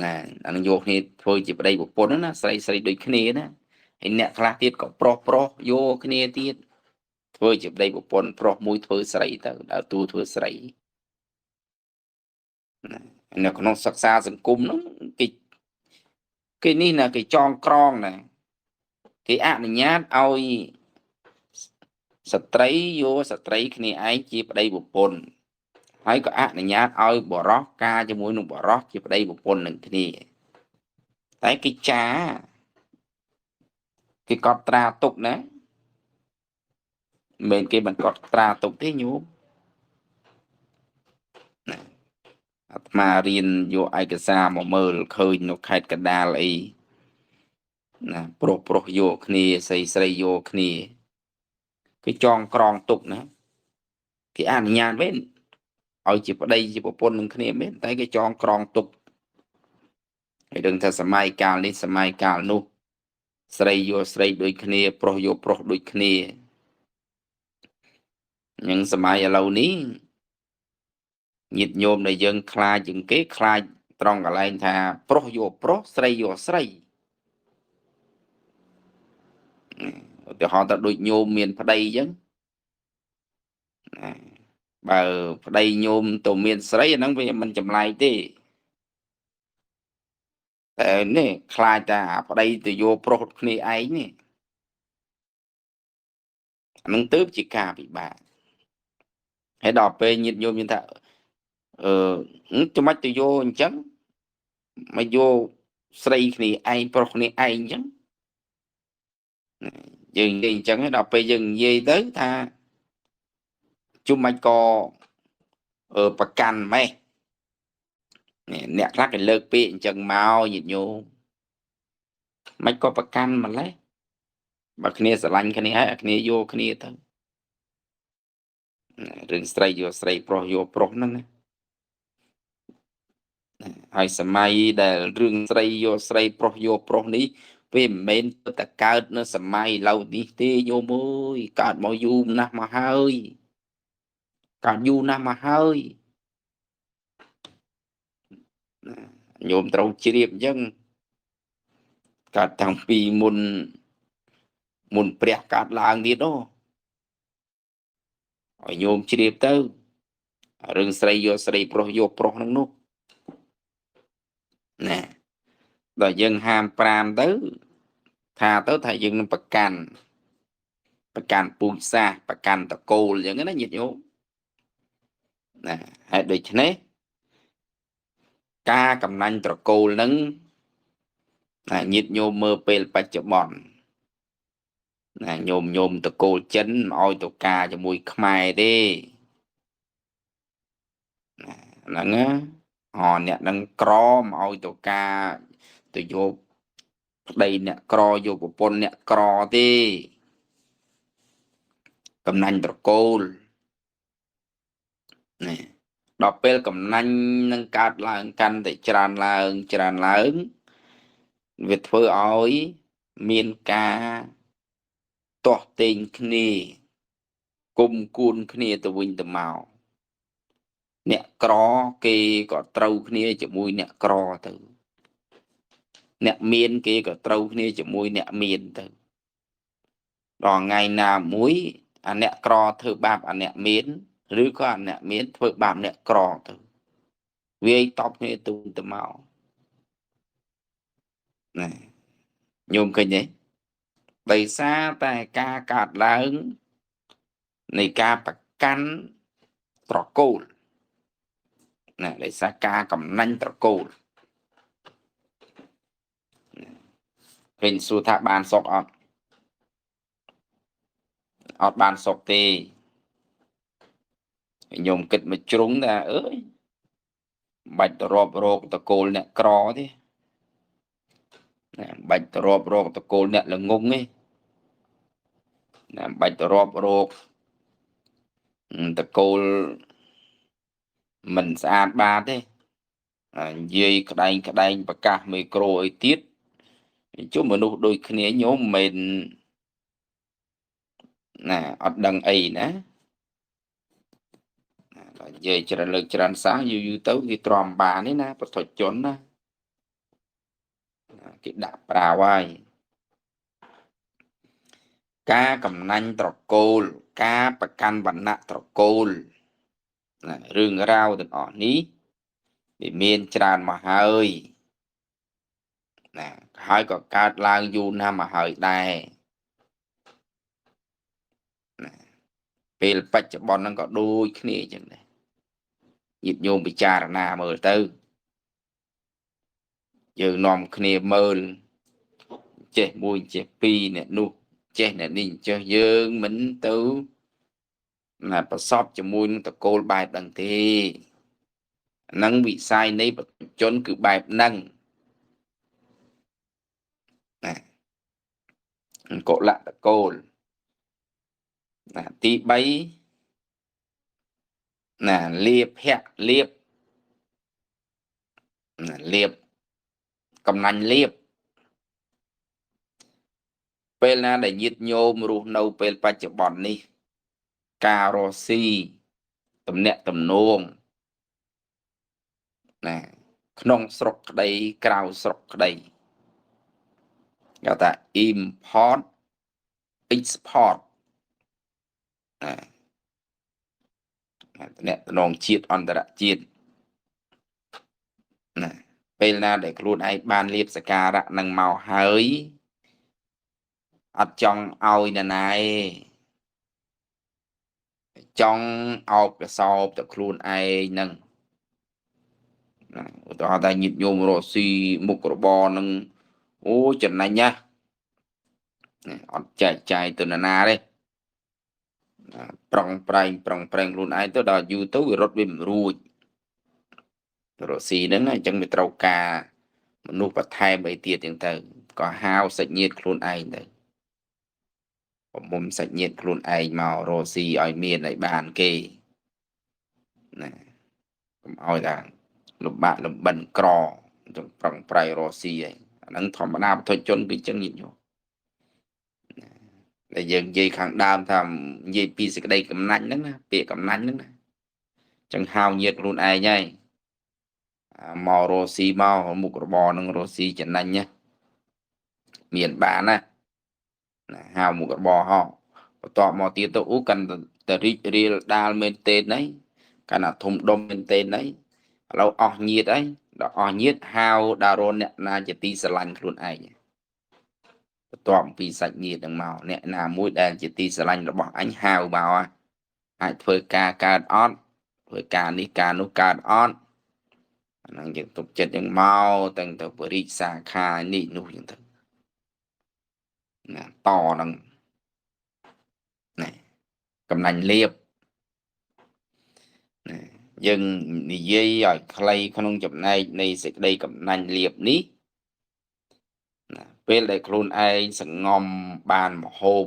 ណាអានឹងយកគ្នាធ្វើជាប្តីប្រពន្ធណាស្រីស្រីដូចគ្នាណាហើយអ្នកខ្លះទៀតក៏ប្រុសប្រុសយកគ្នាទៀតធ្វើជាប្តីប្រពន្ធប្រុសមួយធ្វើស្រីទៅដើរតួធ្វើស្រីណានៅក្នុងសិក្សាសង្គមហ្នឹងគេគេនេះណាគេចងក្រងណាគេអនុញ្ញាតឲ្យស្ត្រីយកស្ត្រីគ្នាឯងជាប្តីប្រពន្ធហើយក៏អនុញ្ញាតឲ្យបរោះការជាមួយនឹងបរោះជាប្តីប្រពន្ធនឹងគ្នាតែគេចាគេកត់ត្រាទុកណាមិនមែនគេមិនកត់ត្រាទុកទេញោមណាអាត្មារៀនយកឯកសារមកមើលឃើញនៅខេត្តកណ្ដាលអីណាប្រុសប្រុសយកគ្នាស្រីស្រីយកគ្នាគេចងក្រងទុកណាគេអនុញ្ញាតវិញឲ្យជាប្តីជាប្រពន្ធនឹងគ្នាមែនតែគេចងក្រងទុកហើយដឹងថាសម័យកាលនេះសម័យកាលនោះស្រីយកស្រីដូចគ្នាប្រុសយកប្រុសដូចគ្នានឹងសម័យឥឡូវនេះញាតិញោមដែលយើងខ្លាចជាងគេខ្លាចត្រង់កន្លែងថាប្រុសយកប្រុសស្រីយកស្រីឧទាហរណ៍ទៅដូចញោមមានប្តីអញ្ចឹងណាបើប្តីញោមទៅមានស្រីអាហ្នឹងវាមិនចម្លែកទេតែនេះខ្លាចតែប្តីទៅយកប្រុសគ្នាឯងនេះអាហ្នឹងទើបជាការពិបាកហើយដល់ពេលញាតិញោមមានថាអឺចាំបាច់ទៅយកអញ្ចឹងមកយកស្រីគ្នាឯងប្រុសគ្នាឯងអញ្ចឹងយើងនិយាយអញ្ចឹងដល់ពេលយើងនិយាយទៅថាជុំមិនក៏ប្រកាន់ម៉េះអ្នកខ្លះគេលើកពាក្យអញ្ចឹងមកញាតិញោមមិនក៏ប្រកាន់ម្លេះបើគ្នាស្រឡាញ់គ្នាហើយអាគ្នាយកគ្នាទៅរឿងស្រីយកស្រីប្រុសយកប្រុសហ្នឹងណាហើយសម័យដែលរឿងស្រីយកស្រីប្រុសយកប្រុសនេះវាមិនមែនតែកើតនៅសម័យឥឡូវនេះទេញោមអើយកើតមកយូរណាស់មកហើយកើតយូរណាស់មកហើយញោមត្រូវជ្រាបអញ្ចឹងកើតតាំងពីមុនព្រះកើតឡើងទៀតអូឲ្យញោមជ្រាបទៅរឿងស្រីយកស្រីប្រុសយកប្រុសហ្នឹងនោះណាដល់យើងហាមប្រាមទៅថាទៅថាយើងនឹងប្រកាន់ពូជសាសន៍ប្រកាន់តកូលអញ្ចឹងណាញាតិញោមណាហេតុដូច្នេះការកំណាញ់ត្រកូលនឹងណាញាតិញោមមើលពេលបច្ចុប្បន្នណាញោមតកូលចិនមិនឲ្យទៅការជាមួយខ្មែរទេណាហ្នឹងណាអអ្នកនឹងក្រមិនឲ្យទៅការទៅយកប្តីអ្នកក្រយកប្រពន្ធអ្នកក្រទេកំណាញ់ត្រកូលនេះដល់ពេលកំណាញ់នឹងកើតឡើងកាន់តែច្រើនឡើងច្រើនឡើងវាធ្វើឲ្យមានការទាស់ទែងគ្នាគុំគួនគ្នាទៅវិញទៅមកអ្នកក្រគេក៏ត្រូវគ្នាជាមួយអ្នកក្រទៅអ្នកមានគេក៏ត្រូវគ្នាជាមួយអ្នកមានទៅដល់ថ្ងៃណាមួយអាអ្នកក្រធ្វើបាបអាអ្នកមានឬក៏អាអ្នកមានធ្វើបាបអ្នកក្រទៅវាយតបគ្នាទៅទៅមកណាញោមឃើញទេដោយសារតែការកើតឡើងនៃការប្រកាន់ត្រកូលណាដោយសារការកំណាញ់ត្រកូលឃើញសួរថាបានសុខអត់អត់បានសុខទេញោមគិតមកជ្រុងថាអើយមិនបាច់ទៅរាប់រកតកូលអ្នកក្រទេណាមិនបាច់ទៅរាប់រកតកូលអ្នកល្ងងទេណាមិនបាច់ទៅរាប់រកតកូលមិនស្អាតបាតទេនិយាយក្តែងក្តែងប្រកាសមីក្រូអីទៀតជុំមនុស្សដូចគ្នាញោមមិនណាអត់ដឹងអីណាដល់និយាយច្រើនលើកច្រើនសាសយូរយូរទៅគេទ្រាំបានទេណាបទជនណា គេដាក់ប្រាវហើយការកំណាញ់ត្រកូលការប្រកាន់វណ្ណៈត្រកូលណារឿងរ៉ាវទាំងអស់នេះវាមានច្រើនមកហើយណាហើយក៏កើតឡើងយូរណាស់មកហើយដែរណាពេលបច្ចុប្បន្នហ្នឹងក៏ដូចគ្នាអញ្ចឹងដែរញាតិញោមពិចារណាមើលទៅយើងនាំគ្នាមើលចេះមួយចេះពីរអ្នកនោះចេះអ្នកនេះចេះយើងមិនទៅណាប្រសពជាមួយនឹងតកូលបែបហ្នឹងទេនឹងវិស័យនៃបច្ចុប្បន្នគឺបែបហ្នឹងណាកុលៈតកូលណាទី3ណាលាភៈលៀបណាលៀបកំណាញ់លៀបពេលណាដែលញាតិញោមរស់នៅពេលបច្ចុប្បន្ននេះការរស់ស៊ីទំនាក់ទំនងណាក្នុងស្រុកក្តីក្រៅស្រុកក្តីគេថា import export ណាទំនាក់ទំនងជាតិអន្តរជាតិណាពេលណាដែលខ្លួនឯងបានលៀបសការៈនឹងមកហើយអត់ចង់ឲ្យនរណាឯងចង់អោបកសោបទៅខ្លួនឯងនឹងណាឧទាហរណ៍ថាញាតិញោមរកស៊ីមុខរបរនឹងអូចំណេញណាស់អត់ចែកចាយទៅនរណាទេប្រងប្រែងប្រងប្រែងខ្លួនឯងទៅដល់យូរទៅវារត់វាមិនរួចរកស៊ីហ្នឹងអញ្ចឹងវាត្រូវការមនុស្សបន្ថែមអីទៀតអញ្ចឹងទៅក៏ហៅសាច់ញាតិខ្លួនឯងទៅប្រមុំសាច់ញាតិខ្លួនឯងមករកស៊ីឲ្យមានឲ្យបានគេណាកុំឲ្យថាលំបាកលំបិនក្រអញ្ចឹងប្រឹងប្រែងរកស៊ីឯងអាហ្នឹងធម្មតាបុថុជនគឺអញ្ចឹងញាតិញោមដែលយើងនិយាយខាងដើមថានិយាយពីសេចក្តីកំណាញ់ហ្នឹងណាពាក្យកំណាញ់ហ្នឹងណាអញ្ចឹងហៅញាតិខ្លួនឯងហើយមករកស៊ីមកមុខរបរនឹងរកស៊ីចំណេញណាមានបានណាហៅមុខរបរហោបន្ទាប់មកទៀតទៅអូកាន់តែរីករាលដាលមែនទេណីកាន់តែធំដុំមែនទេណីឥឡូវអស់ញាតហើយដល់អស់ញាតហៅដារនអ្នកណាជាទីស្រឡាញ់ខ្លួនឯងបន្ទាប់ពីសាច់ញាតិនឹងមកអ្នកណាមួយដែលជាទីស្រឡាញ់របស់អញហៅមកអាចធ្វើការកើតអត់ធ្វើការនេះការនោះកើតអត់អាហ្នឹងយើងទុកចិត្តយើងមកទាំងទៅបរិសាខានេះនោះយើងទៅណាតហ្នឹងណាកំណាញ់លៀបណាយើងនិយាយឲ្យខ្លីក្នុងចំណែកនៃសេចក្តីកំណាញ់លៀបនេះណាពេលដែលខ្លួនឯងសងំបានមហូប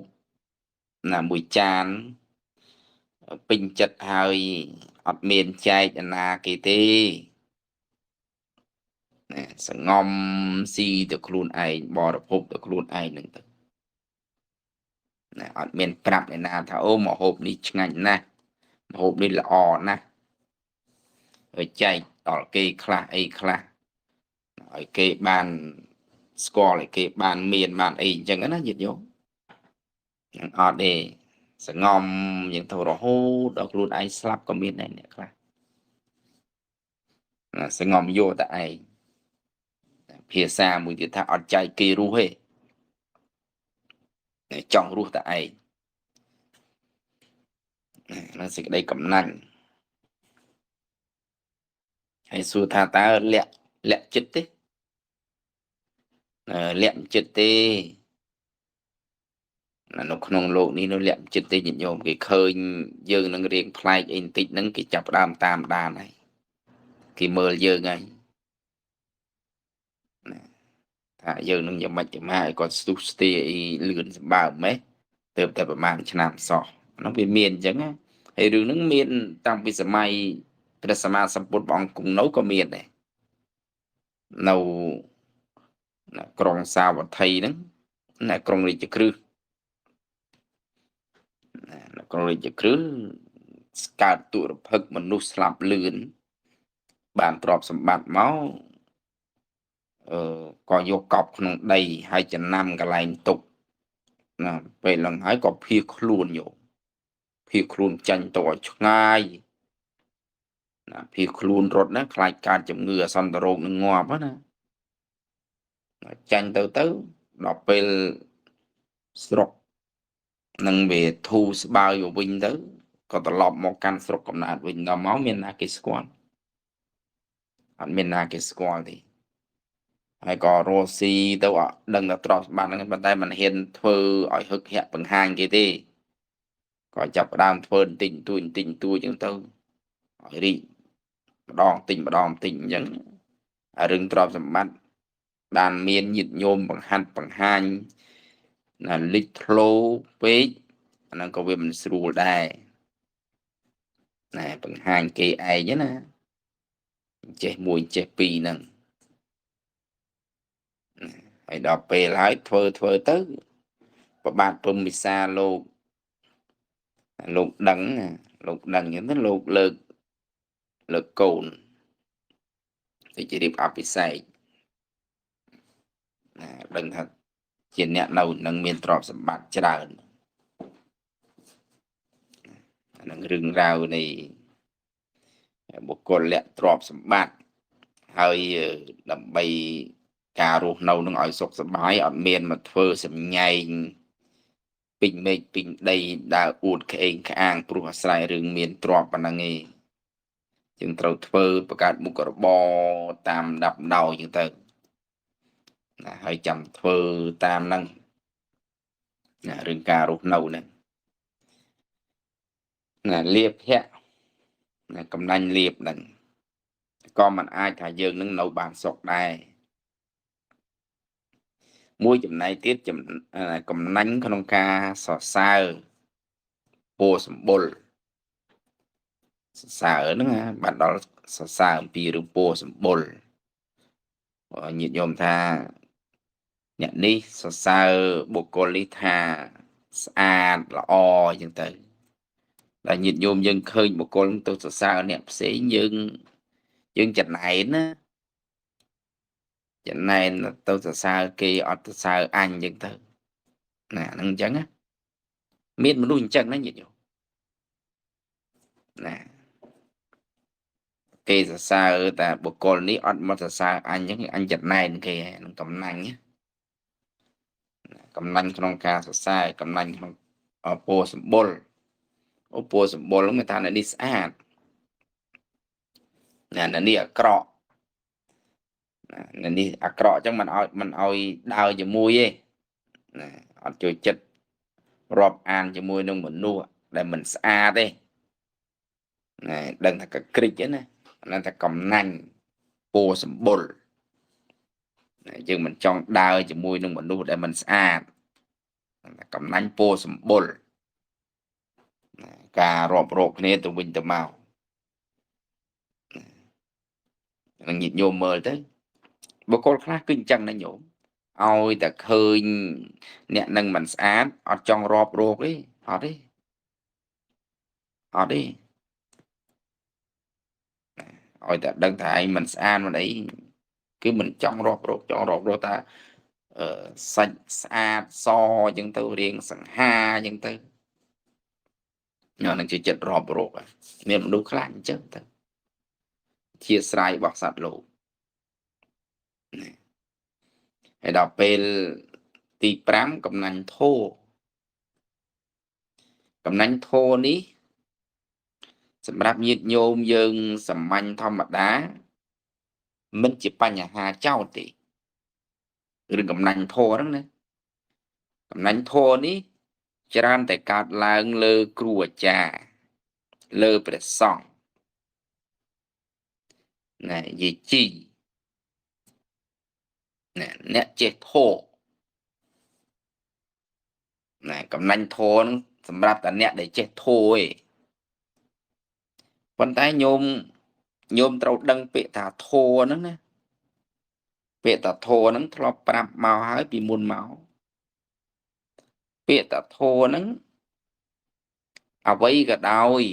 ណាមួយចានពេញចិត្តហើយអត់មានចែកអាណាគេទេណាសងំស៊ីទៅខ្លួនឯងបរិភោគទៅខ្លួនឯងហ្នឹងទៅណាអត់មានប្រាប់អ្នកណាថាអូមហូបនេះឆ្ងាញ់ណាស់មហូបនេះល្អណាស់ហើយចែកដល់គេខ្លះអីខ្លះឲ្យគេបានស្គាល់ឲ្យគេបានមានបានអីអញ្ចឹងណាញាតិញោមនឹងអត់ទេសងំយ៉ាងទៅរហូតដល់ខ្លួនឯងស្លាប់ក៏មានដែរអ្នកខ្លះសងំយកតែឯងភាសាមួយទៀតថាអត់ចែកគេរស់ទេចង់រស់តែឯងហ្នឹងសេចក្តីកំណាញ់ហើយសួរថាតើលាក់លាក់ចិត្តទេលាក់ចិត្តទេនៅក្នុងលោកនេះនៅលាក់ចិត្តទេញាតិញោមគេឃើញយើងនឹងរៀងប្លែកអីបន្តិចហ្នឹងគេចាប់ដើមតាមដានហើយគេមើលយើងហើយណាថាយើងនឹងយ៉ាងម៉េចយ៉ាងម៉ាឲ្យគាត់ស្ទុះស្ទាអីលឿនសម្បើមម៉េះទៅតែប្រហែលឆ្នាំសោះហ្នឹងវាមានអញ្ចឹងណាហើយរឿងហ្នឹងមានតាំងពីសម័យព្រះសម្មាសម្ពុទ្ធព្រះអង្គគង់នៅក៏មានដែរនៅក្រុងសាវត្ថីហ្នឹងណាក្រុងរាជក្រឹសណាក្រុងរាជក្រឹសកើតទុរភិក្សមនុស្សស្លាប់លឿនបានទ្រព្យសម្បត្តិមក ក៏យកកប់ក្នុងដីហើយចំណាំកន្លែងទុកណាពេលឡើងហើយក៏ភៀសខ្លួនយកភៀសខ្លួនចាញ់ទៅឲ្យឆ្ងាយណាភៀសខ្លួនរត់ណាខ្លាចកើតជំងឺអសន្នរោគនឹងងាប់ណាចាញ់ទៅទៅដល់ពេលស្រុកនឹងវាធូរស្បើយមកវិញទៅក៏ត្រឡប់មកកាន់ស្រុកកំណើតវិញដល់មកមានណាគេស្គាល់អត់មានណាគេស្គាល់ទេហើយក៏រស់ស៊ីទៅអត់ដឹងថាទ្រព្យសម្បត្តិហ្នឹងប៉ុន្តែមិនហ៊ានធ្វើឲ្យហឹកហាក់បង្ហាញគេទេក៏ចាប់ផ្ដើមធ្វើបន្តិចបន្តួចបន្តិចបន្តួចអញ្ចឹងទៅឲ្យរីកម្ដងតិចម្ដងតិចអញ្ចឹងអារឿងទ្រព្យសម្បត្តិបានមានញាតិញោមបង្ហាត់បង្ហាញណាលិចធ្លោពេកអាហ្នឹងក៏វាមិនស្រួលដែរណែបង្ហាញគេឯងណាចេះមួយចេះពីរហ្នឹងហើយដល់ពេលហើយធ្វើធ្វើទៅប្របាទពំវិសាលោកលោកដឹងលោកដឹងអញ្ចឹងទៅលោកលើកលើកកូនទៅជារៀបអភិសេកណាដឹងថាជាអ្នកនៅនឹងមានទ្រព្យសម្បត្តិច្រើនអានឹងរឿងរ៉ាវនៃបុគ្គលលាក់ទ្រព្យសម្បត្តិហើយដើម្បីការរស់នៅនឹងឲ្យសុខសប្បាយអត់មានមកធ្វើសម្ញែងពេញមេឃពេញដីដើរអួតក្អេងក្អាងព្រោះអាស្រ័យរឿងមានទ្រព្យប៉ុណ្ណឹងឯងយើងត្រូវធ្វើបង្កើតមុខរបរតាមដាប់ដោយអញ្ចឹងទៅណាហើយចាំធ្វើតាមហ្នឹងណារឿងការរស់នៅហ្នឹងណាលៀបភៈណាកំណាញ់លៀបហ្នឹងក៏មិនអាចថាយើងនឹងនៅបានសុខដែរមួយចំណែកទៀតកំណាញ់ក្នុងការសរសើរពោសម្បុរសរសើរហ្នឹងបានដល់សរសើរអំពីរឿងពោសម្បុរញាតិញោមថាអ្នកនេះសរសើរបុគ្គលនេះថាស្អាតល្អអញ្ចឹងទៅដល់ញាតិញោមយើងឃើញបុគ្គលទៅសរសើរអ្នកផ្សេងយើងចំណែនណាចំណែនទៅសរសើរគេអត់សរសើរអញអញ្ចឹងទៅណាហ្នឹងអញ្ចឹងណាមានមនុស្សអញ្ចឹងណាញាតិញោមណាគេសរសើរតែបុគ្គលនេះអត់មកសរសើរអញអញ្ចឹងអញចំណែនគេហ្នឹងកំណាញ់កំណាញ់ក្នុងការសរសើរកំណាញ់ក្នុងពោសម្បុរអូពោសម្បុរហ្នឹងមានថាអ្នកនេះស្អាតណាអ្នកនេះអាក្រក់ណានេះអាក្រក់អញ្ចឹងមិនឲ្យដើរជាមួយទេណាអត់ចូលចិត្តរាប់អានជាមួយនឹងមនុស្សដែលមិនស្អាតទេណាដឹងថាកក្រិចណាហ្នឹងថាកំណាញ់ពោសម្បុរណាយើងមិនចង់ដើរជាមួយនឹងមនុស្សដែលមិនស្អាតកំណាញ់ពោសម្បុរណាការរាប់រកគ្នាទៅវិញទៅមកនឹងញាតិញោមមើលទៅបុគ្គលខ្លះគឺអញ្ចឹងណាញោមឲ្យតែឃើញអ្នកនឹងមិនស្អាតអត់ចង់រាប់រកទេអត់ទេអត់ទេឲ្យតែដឹងថាឯងមិនស្អាតមិនអីគឺមិនចង់រាប់រកចង់រាប់រកថាសាច់ស្អាតសអញ្ចឹងទៅរៀងសង្ហាអញ្ចឹងទៅនឹងជាចិត្តរាប់រកមានមនុស្សខ្លះអញ្ចឹងទៅជាស្រ័យរបស់សត្វលោកហើយដល់ពេលទី5កំណាញ់ធោកំណាញ់ធោនេះសម្រាប់ញាតិញោមយើងសាមញ្ញធម្មតាមិនជាបញ្ហាចោតទេរឿងកំណាញ់ធោហ្នឹងណាកំណាញ់ធោនេះច្រើនតែកើតឡើងលើគ្រូអាចារ្យលើព្រះសង្ឃណាយាយជីណាអ្នកចេះធោណាកំណាញ់ធោហ្នឹងសម្រាប់តែអ្នកដែលចេះធោឯងប៉ុន្តែញោមត្រូវដឹងពាក្យថាធោហ្នឹងណាពាក្យថាធោហ្នឹងធ្លាប់ប្រាប់មកហើយពីមុនមកពាក្យថាធោហ្នឹងអ្វីក៏ដោយ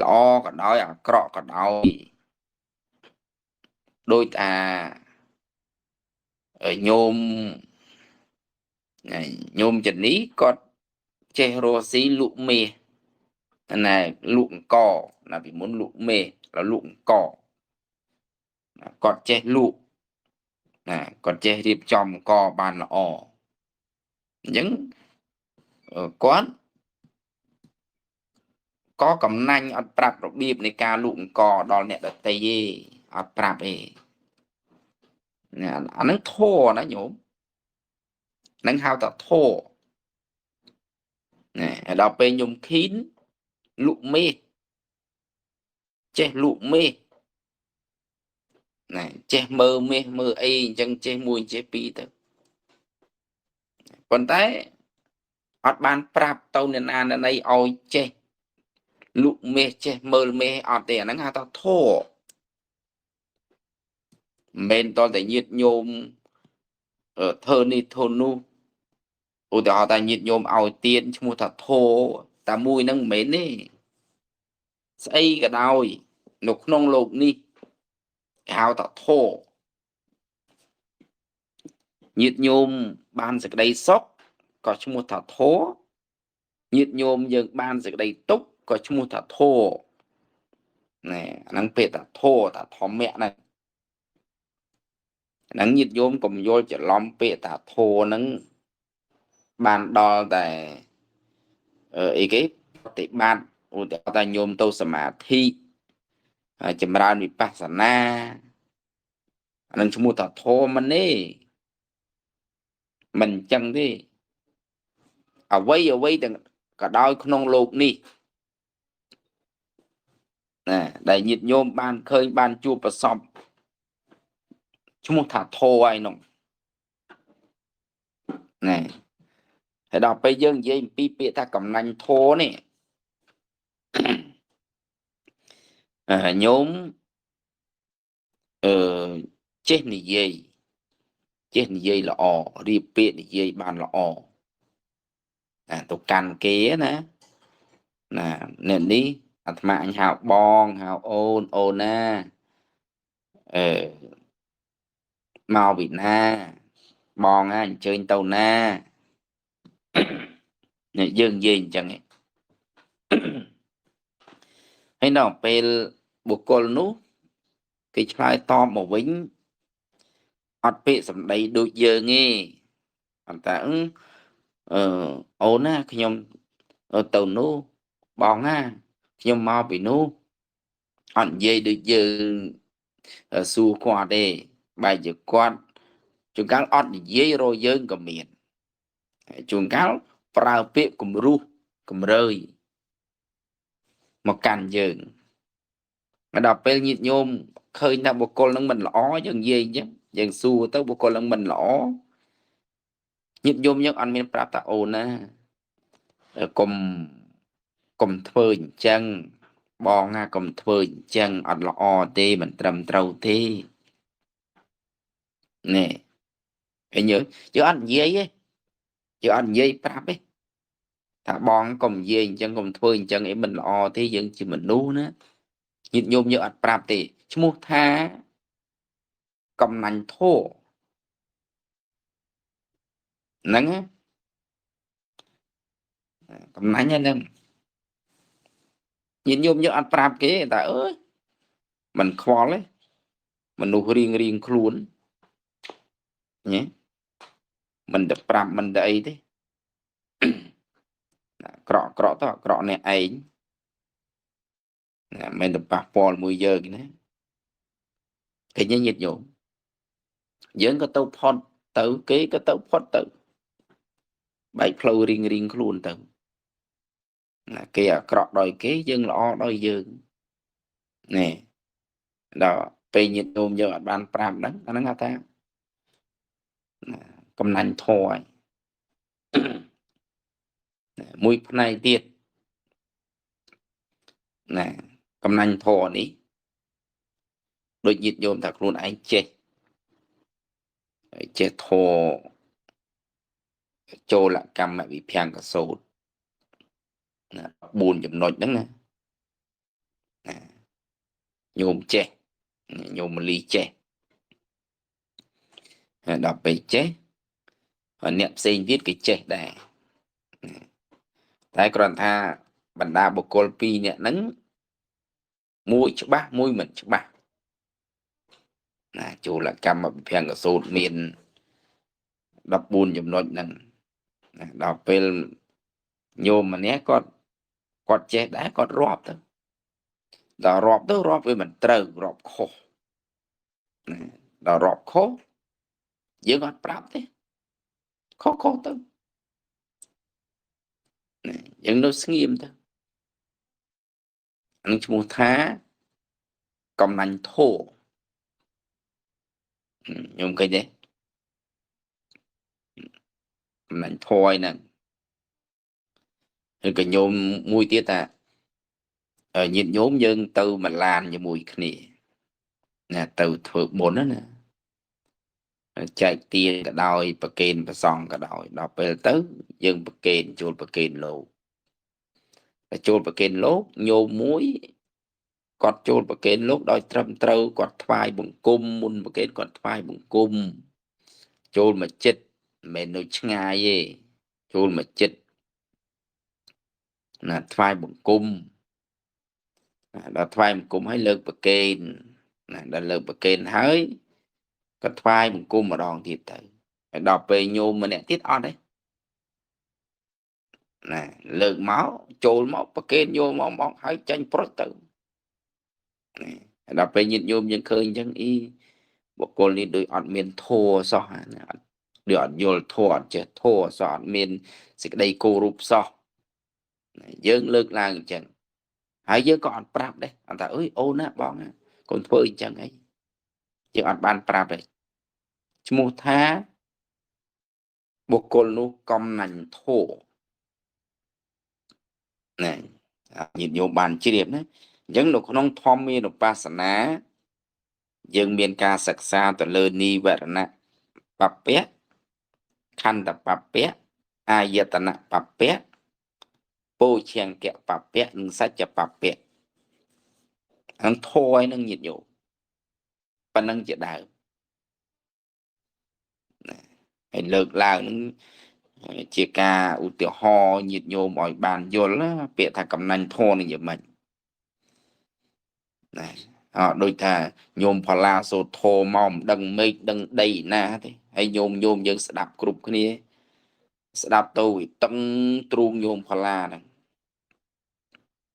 ល្អក៏ដោយអាក្រក់ក៏ដោយ ដូចថាញោមញោមជនីគាត់ចេះរស់ស៊ីលក់មាសណែលក់អង្គណាពីមុនលក់មាសដល់លក់អង្គគាត់ចេះលក់ណាគាត់ចេះរៀបចំអង្គបានល្អអញ្ចឹងគាត់ក៏កំណាញ់អត់ប្រាប់របៀបនៃការលក់អង្គដល់អ្នកដទៃទេអត់ប្រាប់ទេអាហ្នឹងធម៌ណាញោមហ្នឹងហៅថាធម៌ណែដល់ពេលញោមខីនលក់មេសចេះលក់មេសណែចេះមើលមេសមើលអីអញ្ចឹងចេះមួយចេះពីរទៅប៉ុន្តែអត់បានប្រាប់ទៅអ្នកណាអ្នកណីឲ្យចេះលក់មេសចេះមើលមេសអត់ទេអាហ្នឹងហៅថាធម៌មិនមែនតតែញាតញោមធ្វើនេះធ្វើនោះឧទាហរណ៍ថាញាតញោមឲ្យទៀនឈ្មោះថាធម៌តែមួយហ្នឹងមិនមែនទេស្អីក៏ដោយនៅក្នុងលោកនេះគេហៅថាធម៌ញាតញោមបានសេចក្តីសុខក៏ឈ្មោះថាធម៌ញាតញោមយើងបានសេចក្តីទុក្ខក៏ឈ្មោះថាធម៌ណែអាហ្នឹងពាក្យថាធម៌ថាធម្មៈហ្នឹងហ្នឹងញាតញោមកុំយល់ច្រឡំពាក្យថាធម៌ហ្នឹងបានដល់តែអីគេប្រតិបត្តិឧទាហរណ៍ថាញោមទៅសមាធិចម្រើនវិបស្សនាអានឹងឈ្មោះថាធម៌មិនទេមិនអញ្ចឹងទេអ្វីអ្វីទាំងក៏ដោយក្នុងលោកនេះណាដែលញាតិញោមបានឃើញបានជួបប្រសពឈ្មោះថាធម៌ហើយនោះណែហើយដល់ពេលយើងនិយាយអំពីពាក្យថាកំណាញ់ធម៌នេះញោមចេះនិយាយចេះនិយាយល្អរៀបពាក្យនិយាយបានល្អណាទៅកាន់គេណាណាអ្នកនេះអាត្មាអញហៅបងហៅអូនអូនណាអឺមកពីណាបងណាអញ្ជើញទៅណានេះយើងនិយាយអញ្ចឹងឯងហើយដល់ពេលបុគ្គលនោះគេឆ្លើយតបមកវិញអត់ពាក្យសម្ដីដូចយើងទេអត់តែអូនណាខ្ញុំទៅនោះបងណាខ្ញុំមកពីនោះអត់និយាយដូចយើងសួរគាត់ទេបែរជាគាត់ជួនកាលអត់និយាយរកយើងក៏មានជួនកាលប្រើពាក្យគំរុះគំរើយមកកាន់យើងមកដល់ពេលញាតិញោមឃើញថាបុគ្គលនឹងមិនល្អយើងនិយាយអញ្ចឹងយើងសួរទៅបុគ្គលនឹងមិនល្អញាតិញោមយើងអត់មានប្រាប់ថាអូនណាកុំធ្វើអញ្ចឹងបងណាកុំធ្វើអញ្ចឹងអត់ល្អទេមិនត្រឹមត្រូវទេនេះឃើញយើងអត់និយាយទេយើងអត់និយាយប្រាប់ទេថាបងកុំនិយាយអញ្ចឹងកុំធ្វើអញ្ចឹងអីមិនល្អទេយើងជាមនុស្សណាញាតិញោមយើងអត់ប្រាប់ទេឈ្មោះថាកំណាញ់ធម៌ហ្នឹងកំណាញ់ហ្នឹងញាតិញោមយើងអត់ប្រាប់គេតែអើយមិនខ្វល់ទេមនុស្សរៀងរៀងខ្លួនញ៉េមិនទៅប្រាប់មិនទៅអីទេក្រក់ក្រក់ទៅក្រក់អ្នកឯងណាមិនទៅប៉ះពាល់មួយយើងណាគេញាតិញោមយើងក៏ទៅផុតទៅគេក៏ទៅផុតទៅបែកផ្លូវរៀងរៀងខ្លួនទៅណាគេអាក្រក់ដោយគេយើងល្អដោយយើងនេះដល់ពេលញាតិញោមយើងអត់បានប្រាប់ហ្នឹងអាហ្នឹងហៅថាកំណាញ់ធម៌ហើយមួយផ្នែកទៀតណាកំណាញ់ធម៌នេះដូចញាតិញោមថាខ្លួនឯងចេះចេះធម៌ចូលកម្មវិភង្គសូត្រណា4ចំណុចហ្នឹងណាណាញោមចេះញោមមលីចេះ ដល់ពេលចេះអ្នកផ្សេងទៀតគេចេះដែរតែគ្រាន់ថាបណ្ដាបុគ្គលពីរអ្នកហ្នឹងមួយច្បាស់មួយមិនច្បាស់ណាចូលកម្មវិភង្គសូត្រមាន14ចំណុចហ្នឹងណាដល់ពេលញោមម្នាក់គាត់ចេះដែរគាត់រាប់ទៅដល់រាប់ទៅរាប់វាមិនត្រូវរាប់ខុសណាដល់រាប់ខុសយើងអត់ប្រាប់ទេខុសទៅណាយើងនៅស្ងៀមទៅអានឹងឈ្មោះថាកំណាញ់ធោខ្ញុំឃើញទេកំណាញ់ធោហ្នឹងឬក៏ញោមមួយទៀតថាញាតិញោមយើងទៅមួយឡានជាមួយគ្នាណាទៅធ្វើបុណ្យណាចែកទានក៏ដោយប្រគេនព្រះសង្ឃក៏ដោយដល់ពេលទៅយើងប្រគេនចូលប្រគេនលោកតែចូលប្រគេនលោកញោមមួយគាត់ចូលប្រគេនលោកដោយត្រឹមត្រូវគាត់ថ្វាយបង្គំមុនប្រគេនគាត់ថ្វាយបង្គំចូលមកចិត្តមិនមែននៅឆ្ងាយទេចូលមកចិត្តណាថ្វាយបង្គំដល់ថ្វាយបង្គំឲ្យលើកប្រគេនណាដល់លើកប្រគេនហើយក៏ថ្វាយបង្គំម្ដងទៀតទៅហើយដល់ពេលញោមម្នាក់ទៀតអត់ទេណាលើកមកចូលមកប្រគេនយកមកមកហើយចាញ់ប្រុចទៅដល់ពេលញាតិញោមយើងឃើញអញ្ចឹងអីបុគ្គលនេះដូចអត់មានធម៌សោះណាអត់ដូចអត់យល់ធម៌អត់ចេះធម៌សោះអត់មានសេចក្តីគោរពសោះយើងលើកឡើងអញ្ចឹងហើយយើងក៏អត់ប្រាប់ដែរអត់ថាអើយអូនណាបងណាកូនធ្វើអញ្ចឹងអីយើងអត់បានប្រាប់ទេឈ្មោះថាបុគ្គលនោះកំណាញ់ធម៌ណាញាតិញោមបានជ្រាបណាអញ្ចឹងនៅក្នុងធម្មានុបស្សនាយើងមានការសិក្សាទៅលើនិវរណៈបព្វៈខន្ធបព្វៈអាយតនៈបព្វៈពោឈង្គៈបព្វៈនិងសច្ចបព្វៈអង្គធម៌នឹងញាតិញោមប៉ុណ្ណឹងជាដើមណាហើយលើកឡើងនឹងជាការឧទាហរណ៍ញាតិញោមឲ្យបានយល់ណាពាក្យថាកំណាញ់ធម៌នេះយ៉ាងម៉េចណាអត់ដូចថាញោមផល្លាសូត្រធម៌មកមិនដឹងមេឃដឹងដីណាទេហើយញោមយើងស្ដាប់គ្រប់គ្នាស្ដាប់ទៅវាតឹងទ្រូងញោមផល្លាហ្នឹង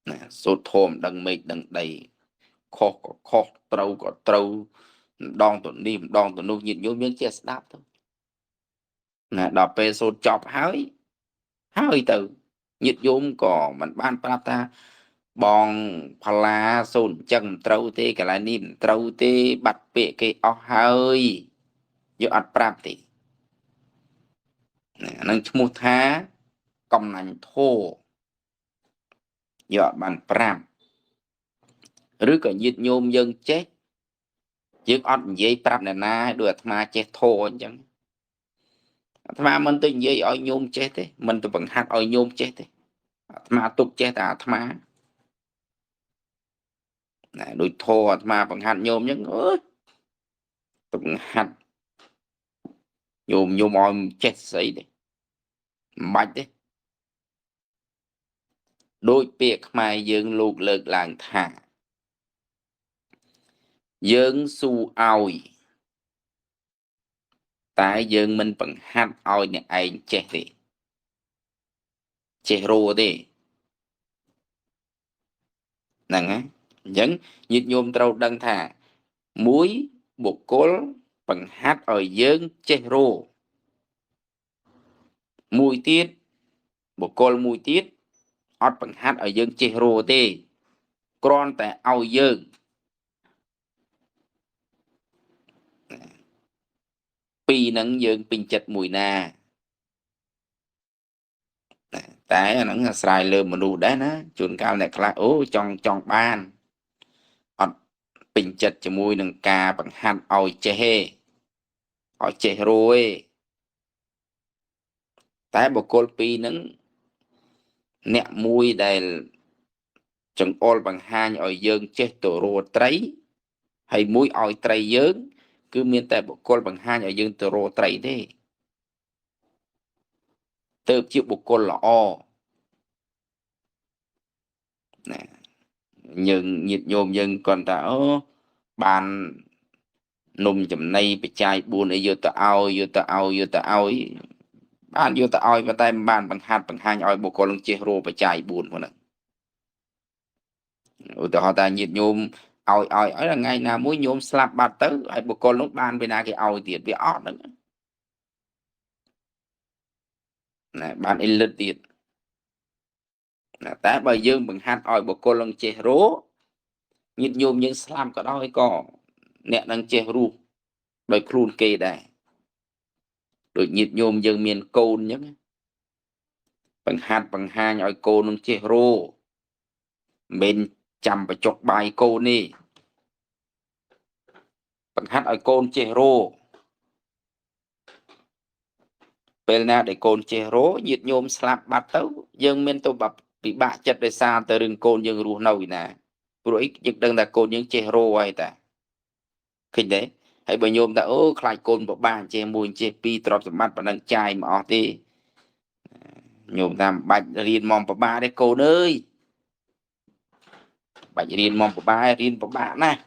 ណាសូត្រធម៌មិនដឹងមេឃដឹងដីខុសក៏ខុសត្រូវក៏ត្រូវម្ដងទៅនេះម្ដងទៅនោះញាតិញោមយើងចេះស្ដាប់ទៅណាដល់ពេលសូត្រចប់ហើយទៅញាតិញោមក៏មិនបានប្រាប់ថាបងផល្លាសូត្រអញ្ចឹងមិនត្រូវទេកន្លែងនេះមិនត្រូវទេបាត់ពាក្យគេអស់ហើយយើងអត់ប្រាប់ទេណាហ្នឹងឈ្មោះថាកំណាញ់ធម៌យកអត់បានប្រាប់ឬក៏ញាតិញោមយើងចេះយើងអត់និយាយប្រាប់អ្នកណាដូចអាត្មាចេះធម៌អញ្ចឹងអាត្មាមិនទៅនិយាយឲ្យញោមចេះទេមិនទៅបង្ហាត់ឲ្យញោមចេះទេអាត្មាទុកចេះតែអាត្មាណាដូចធម៌អាត្មាបង្ហាត់ញោមអញ្ចឹងអើយទៅបង្ហាត់ញោមឲ្យចេះស្អីទេមិនបាច់ទេដូចពាក្យខ្មែរយើងលោកលើកឡើងថាយើងស៊ូឲ្យតែយើងមិនបង្ហាត់ឲ្យអ្នកឯងចេះទេចេះរੂទេហ្នឹងណាអញ្ចឹងញាតិញោមត្រូវដឹងថាមួយបុគ្គលបង្ហាត់ឲ្យយើងចេះរੂមួយទៀតបុគ្គលមួយទៀតអត់បង្ហាត់ឲ្យយើងចេះរੂទេគ្រាន់តែឲ្យយើងពីរហ្នឹងយើងពេញចិត្តមួយណាតែអាហ្នឹងអាស្រ័យលើមនុស្សដែរណាជួនកាលអ្នកខ្លះអូចង់បានអត់ពេញចិត្តជាមួយនឹងការបង្ហាត់ឲ្យចេះទេឲ្យចេះរੂទេតែបុគ្គលពីរហ្នឹងអ្នកមួយដែលចង្អុលបង្ហាញឲ្យយើងចេះទៅរੂត្រីហើយមួយឲ្យត្រីយើង គឺមានតែបុគ្គលបង្ហាញឲ្យយើងទៅរកត្រីទេទៅជាបុគ្គលល្អណាយើងញាតិញោមយើងគាត់ថាអូបាននំចំណីបច្ច័យ4អីយកទៅឲ្យយកទៅឲ្យយកទៅឲ្យបានយកទៅឲ្យប៉ុន្តែមិនបានបង្ហាត់បង្ហាញឲ្យបុគ្គលនឹងចេះរកបច្ច័យ4ហ្នឹងឧទាហរណ៍ថាញាតិញោមឲ្យឲ្យឲ្យថ្ងៃណាមួយញោមស្លាប់បាត់ទៅហើយបុគ្គលនោះបានពីណាគេឲ្យទៀតវាអត់ហ្នឹងណាបានអិលិតទៀតណាតែបើយើងបង្ហាត់ឲ្យបុគ្គលនឹងចេះរកញាតិញោមយើងស្លាប់ក៏ដោយក៏អ្នកនឹងចេះរស់ដោយខ្លួនគេដែរដូចញាតិញោមយើងមានកូនអញ្ចឹងបង្ហាត់បង្ហាញឲ្យកូននឹងចេះរកមិនចាំបញ្ចុកបាយកូននេះបង្ហាត់ឲ្យកូនចេះរកពេលណាដែលកូនចេះរកញាតិញោមស្លាប់បាត់ទៅយើងមានទៅពិបាកចិត្តដោយសារតែរឿងកូនយើងរស់នៅឯណាព្រោះអីយើងដឹងថាកូនយើងចេះរកហើយតាឃើញទេហើយបើញោមថាអូខ្លាចកូនពិបាកចេះមួយចេះពីរទ្រព្យសម្បត្តិប៉ុណ្ណឹងចាយមកអស់ទេញោមតាមបាច់រៀនមកពិបាកទេកូនអើយបាច់រៀនមកពិបាករៀនពិបាកណាស់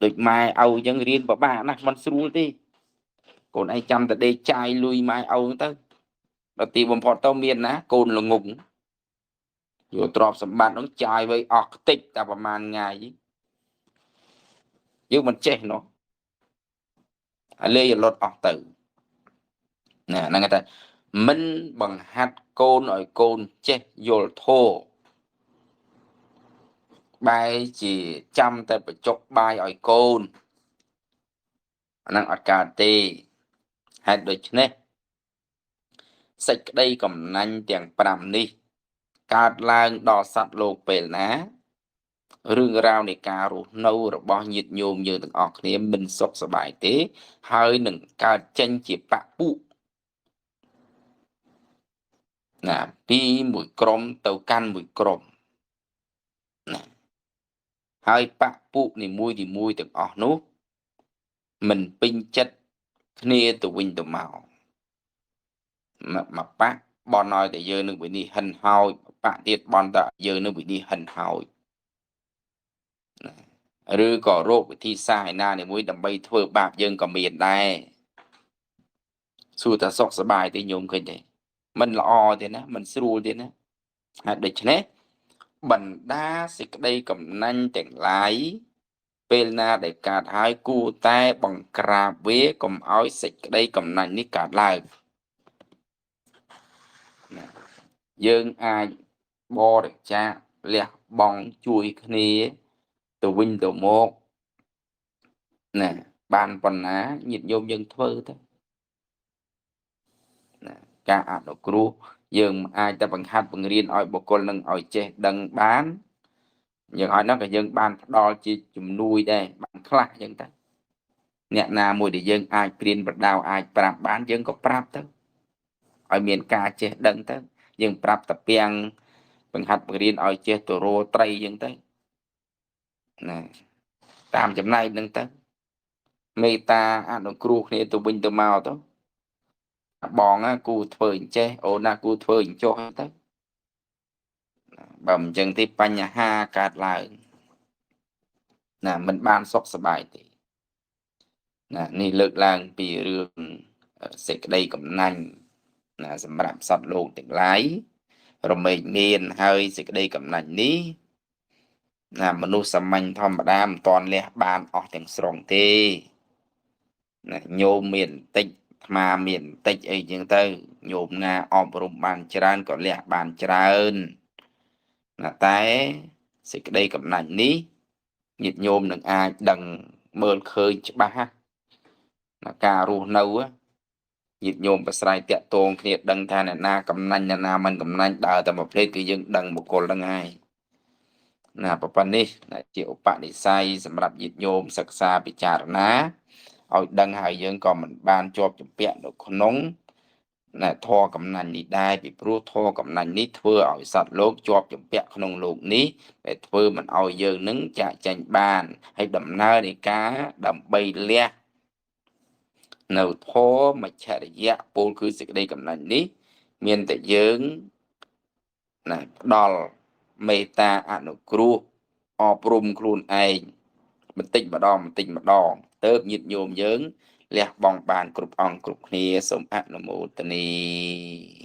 ដូចម៉ែឪអញ្ចឹងរៀនពិបាកណាស់មិនស្រួលទេកូនឯងចាំតែដេកចាយលុយម៉ែឪទៅដល់ទីបំផុតទៅមានណាកូនល្ងងយកទ្រព្យសម្បត្តិនោះចាយໄວអស់ខ្ទេចតែប្រហែលថ្ងៃយើងមិនចេះនោះហើយលេយលត់អស់ទៅណាហ្នឹងគេថាមិនបង្ហាត់កូនឲ្យកូនចេះយល់ធម៌បែរជាចាំតែបញ្ចុកបាយឲ្យកូនអាហ្នឹងអត់កើតទេហេតុដូច្នេះសេចក្តីកំណាញ់ទាំង5នេះកើតឡើងដល់សត្វលោកពេលណារឿងរ៉ាវនៃការរស់នៅរបស់ញាតិញោមយើងទាំងអស់គ្នាមិនសុខសប្បាយទេហើយនឹងកើតចេញជាបពុណាពីមួយក្រុមទៅកាន់មួយក្រុមណាហើយបពុនីមួយនីមួយទាំងអស់នោះមិនពេញចិត្តគ្នាទៅវិញទៅមកមកបៈបនឲ្យតែយើងនឹងវិនិច្ឆ័យហិនហើយបៈទៀតបនតែយើងនឹងវិនិច្ឆ័យហិនហើយឬក៏រោគវិធីសាស្ត្រឯណានីមួយដើម្បីធ្វើបាបយើងក៏មានដែរសួរថាសុខសប្បាយទេញោមឃើញទេមិនល្អទេណាមិនស្រួលទេណាហើយដូច្នេះបណ្ដាសេចក្តីកំណាញ់ទាំងឡាយពេលណាដែលកើតហើយគួរតែបង្ក្រាបវាកុំឲ្យសេចក្តីកំណាញ់នេះកើតឡើងណាយើងអាចបរិច្ចាគលះបង់ជួយគ្នាទៅវិញទៅមកណាបានប៉ុណ្ណាញាតិញោមយើងធ្វើទៅណាការអនុគ្រោះយើងអាចតែបង្ហាត់បង្រៀនឲ្យបុគ្គលនឹងឲ្យចេះដឹងបានយើងឲ្យនោះក៏យើងបានផ្ដល់ជាជំនួយដែរបានខ្លះអញ្ចឹងទៅអ្នកណាមួយដែលយើងអាចព្រៀនប្រដៅអាចប្រាប់បានយើងក៏ប្រាប់ទៅឲ្យមានការចេះដឹងទៅយើងប្រាប់តាពាំងបង្ហាត់បង្រៀនឲ្យចេះទៅរកត្រីអញ្ចឹងទៅណាតាមចំណែកហ្នឹងទៅមេត្តាអនុគ្រោះគ្នាទៅវិញទៅមកទៅបងណាគូធ្វើអញ្ចេះអូនណាគូធ្វើអញ្ចោះទៅបើមិនអញ្ចឹងទេបញ្ហាកើតឡើងណាមិនបានសុខសប្បាយទេណានេះលើកឡើងពីរឿងសេចក្តីកំណាញ់ណាសម្រាប់សត្វលោកទាំងឡាយរមែងមានហើយសេចក្តីកំណាញ់នេះណាមនុស្សសាមញ្ញធម្មតាមិនទាន់លះបានអស់ទាំងស្រុងទេណាញោមមានបន្តិចអាត្មាមានបន្តិចអីចឹងទៅញោមណាអប់រំបានច្រើនក៏លះបានច្រើនណាតែសេចក្តីកំណាញ់នេះញាតិញោមនឹងអាចដឹងមើលឃើញច្បាស់ណាការរស់នៅញាតិញោមប្រស្រ័យតាក់ទងគ្នាដឹងថាអ្នកណាកំណាញ់អ្នកណាមិនកំណាញ់ដើរតែមួយភ្លែតគឺយើងដឹងបុគ្គលហ្នឹងហើយណាប៉ុណ្ណេះជាឧបនិស្ស័យសម្រាប់ញាតិញោមសិក្សាពិចារណាឲ្យដឹងហើយយើងក៏មិនបានជាប់ជំពាក់នៅក្នុងណាធម៌កំណាញ់នេះដែរពីព្រោះធម៌កំណាញ់នេះធ្វើឲ្យសត្វលោកជាប់ជំពាក់ក្នុងលោកនេះដែលធ្វើមិនឲ្យយើងនឹងចាកចេញបានហើយដំណើរនៃការដើម្បីលះ នៅធមច្ឆរិយៈ ពោលគឺសេចក្តីកំណាញ់នេះ មានតែយើងណាផ្ដល់មេត្តាអនុគ្រោះអប់រំខ្លួនឯងបន្តិចម្ដងបន្តិចម្ដងទៅញាតិញោមយើងលះបង់បានគ្រប់អង្គគ្រប់គ្នា។ សូមអនុមោទនី។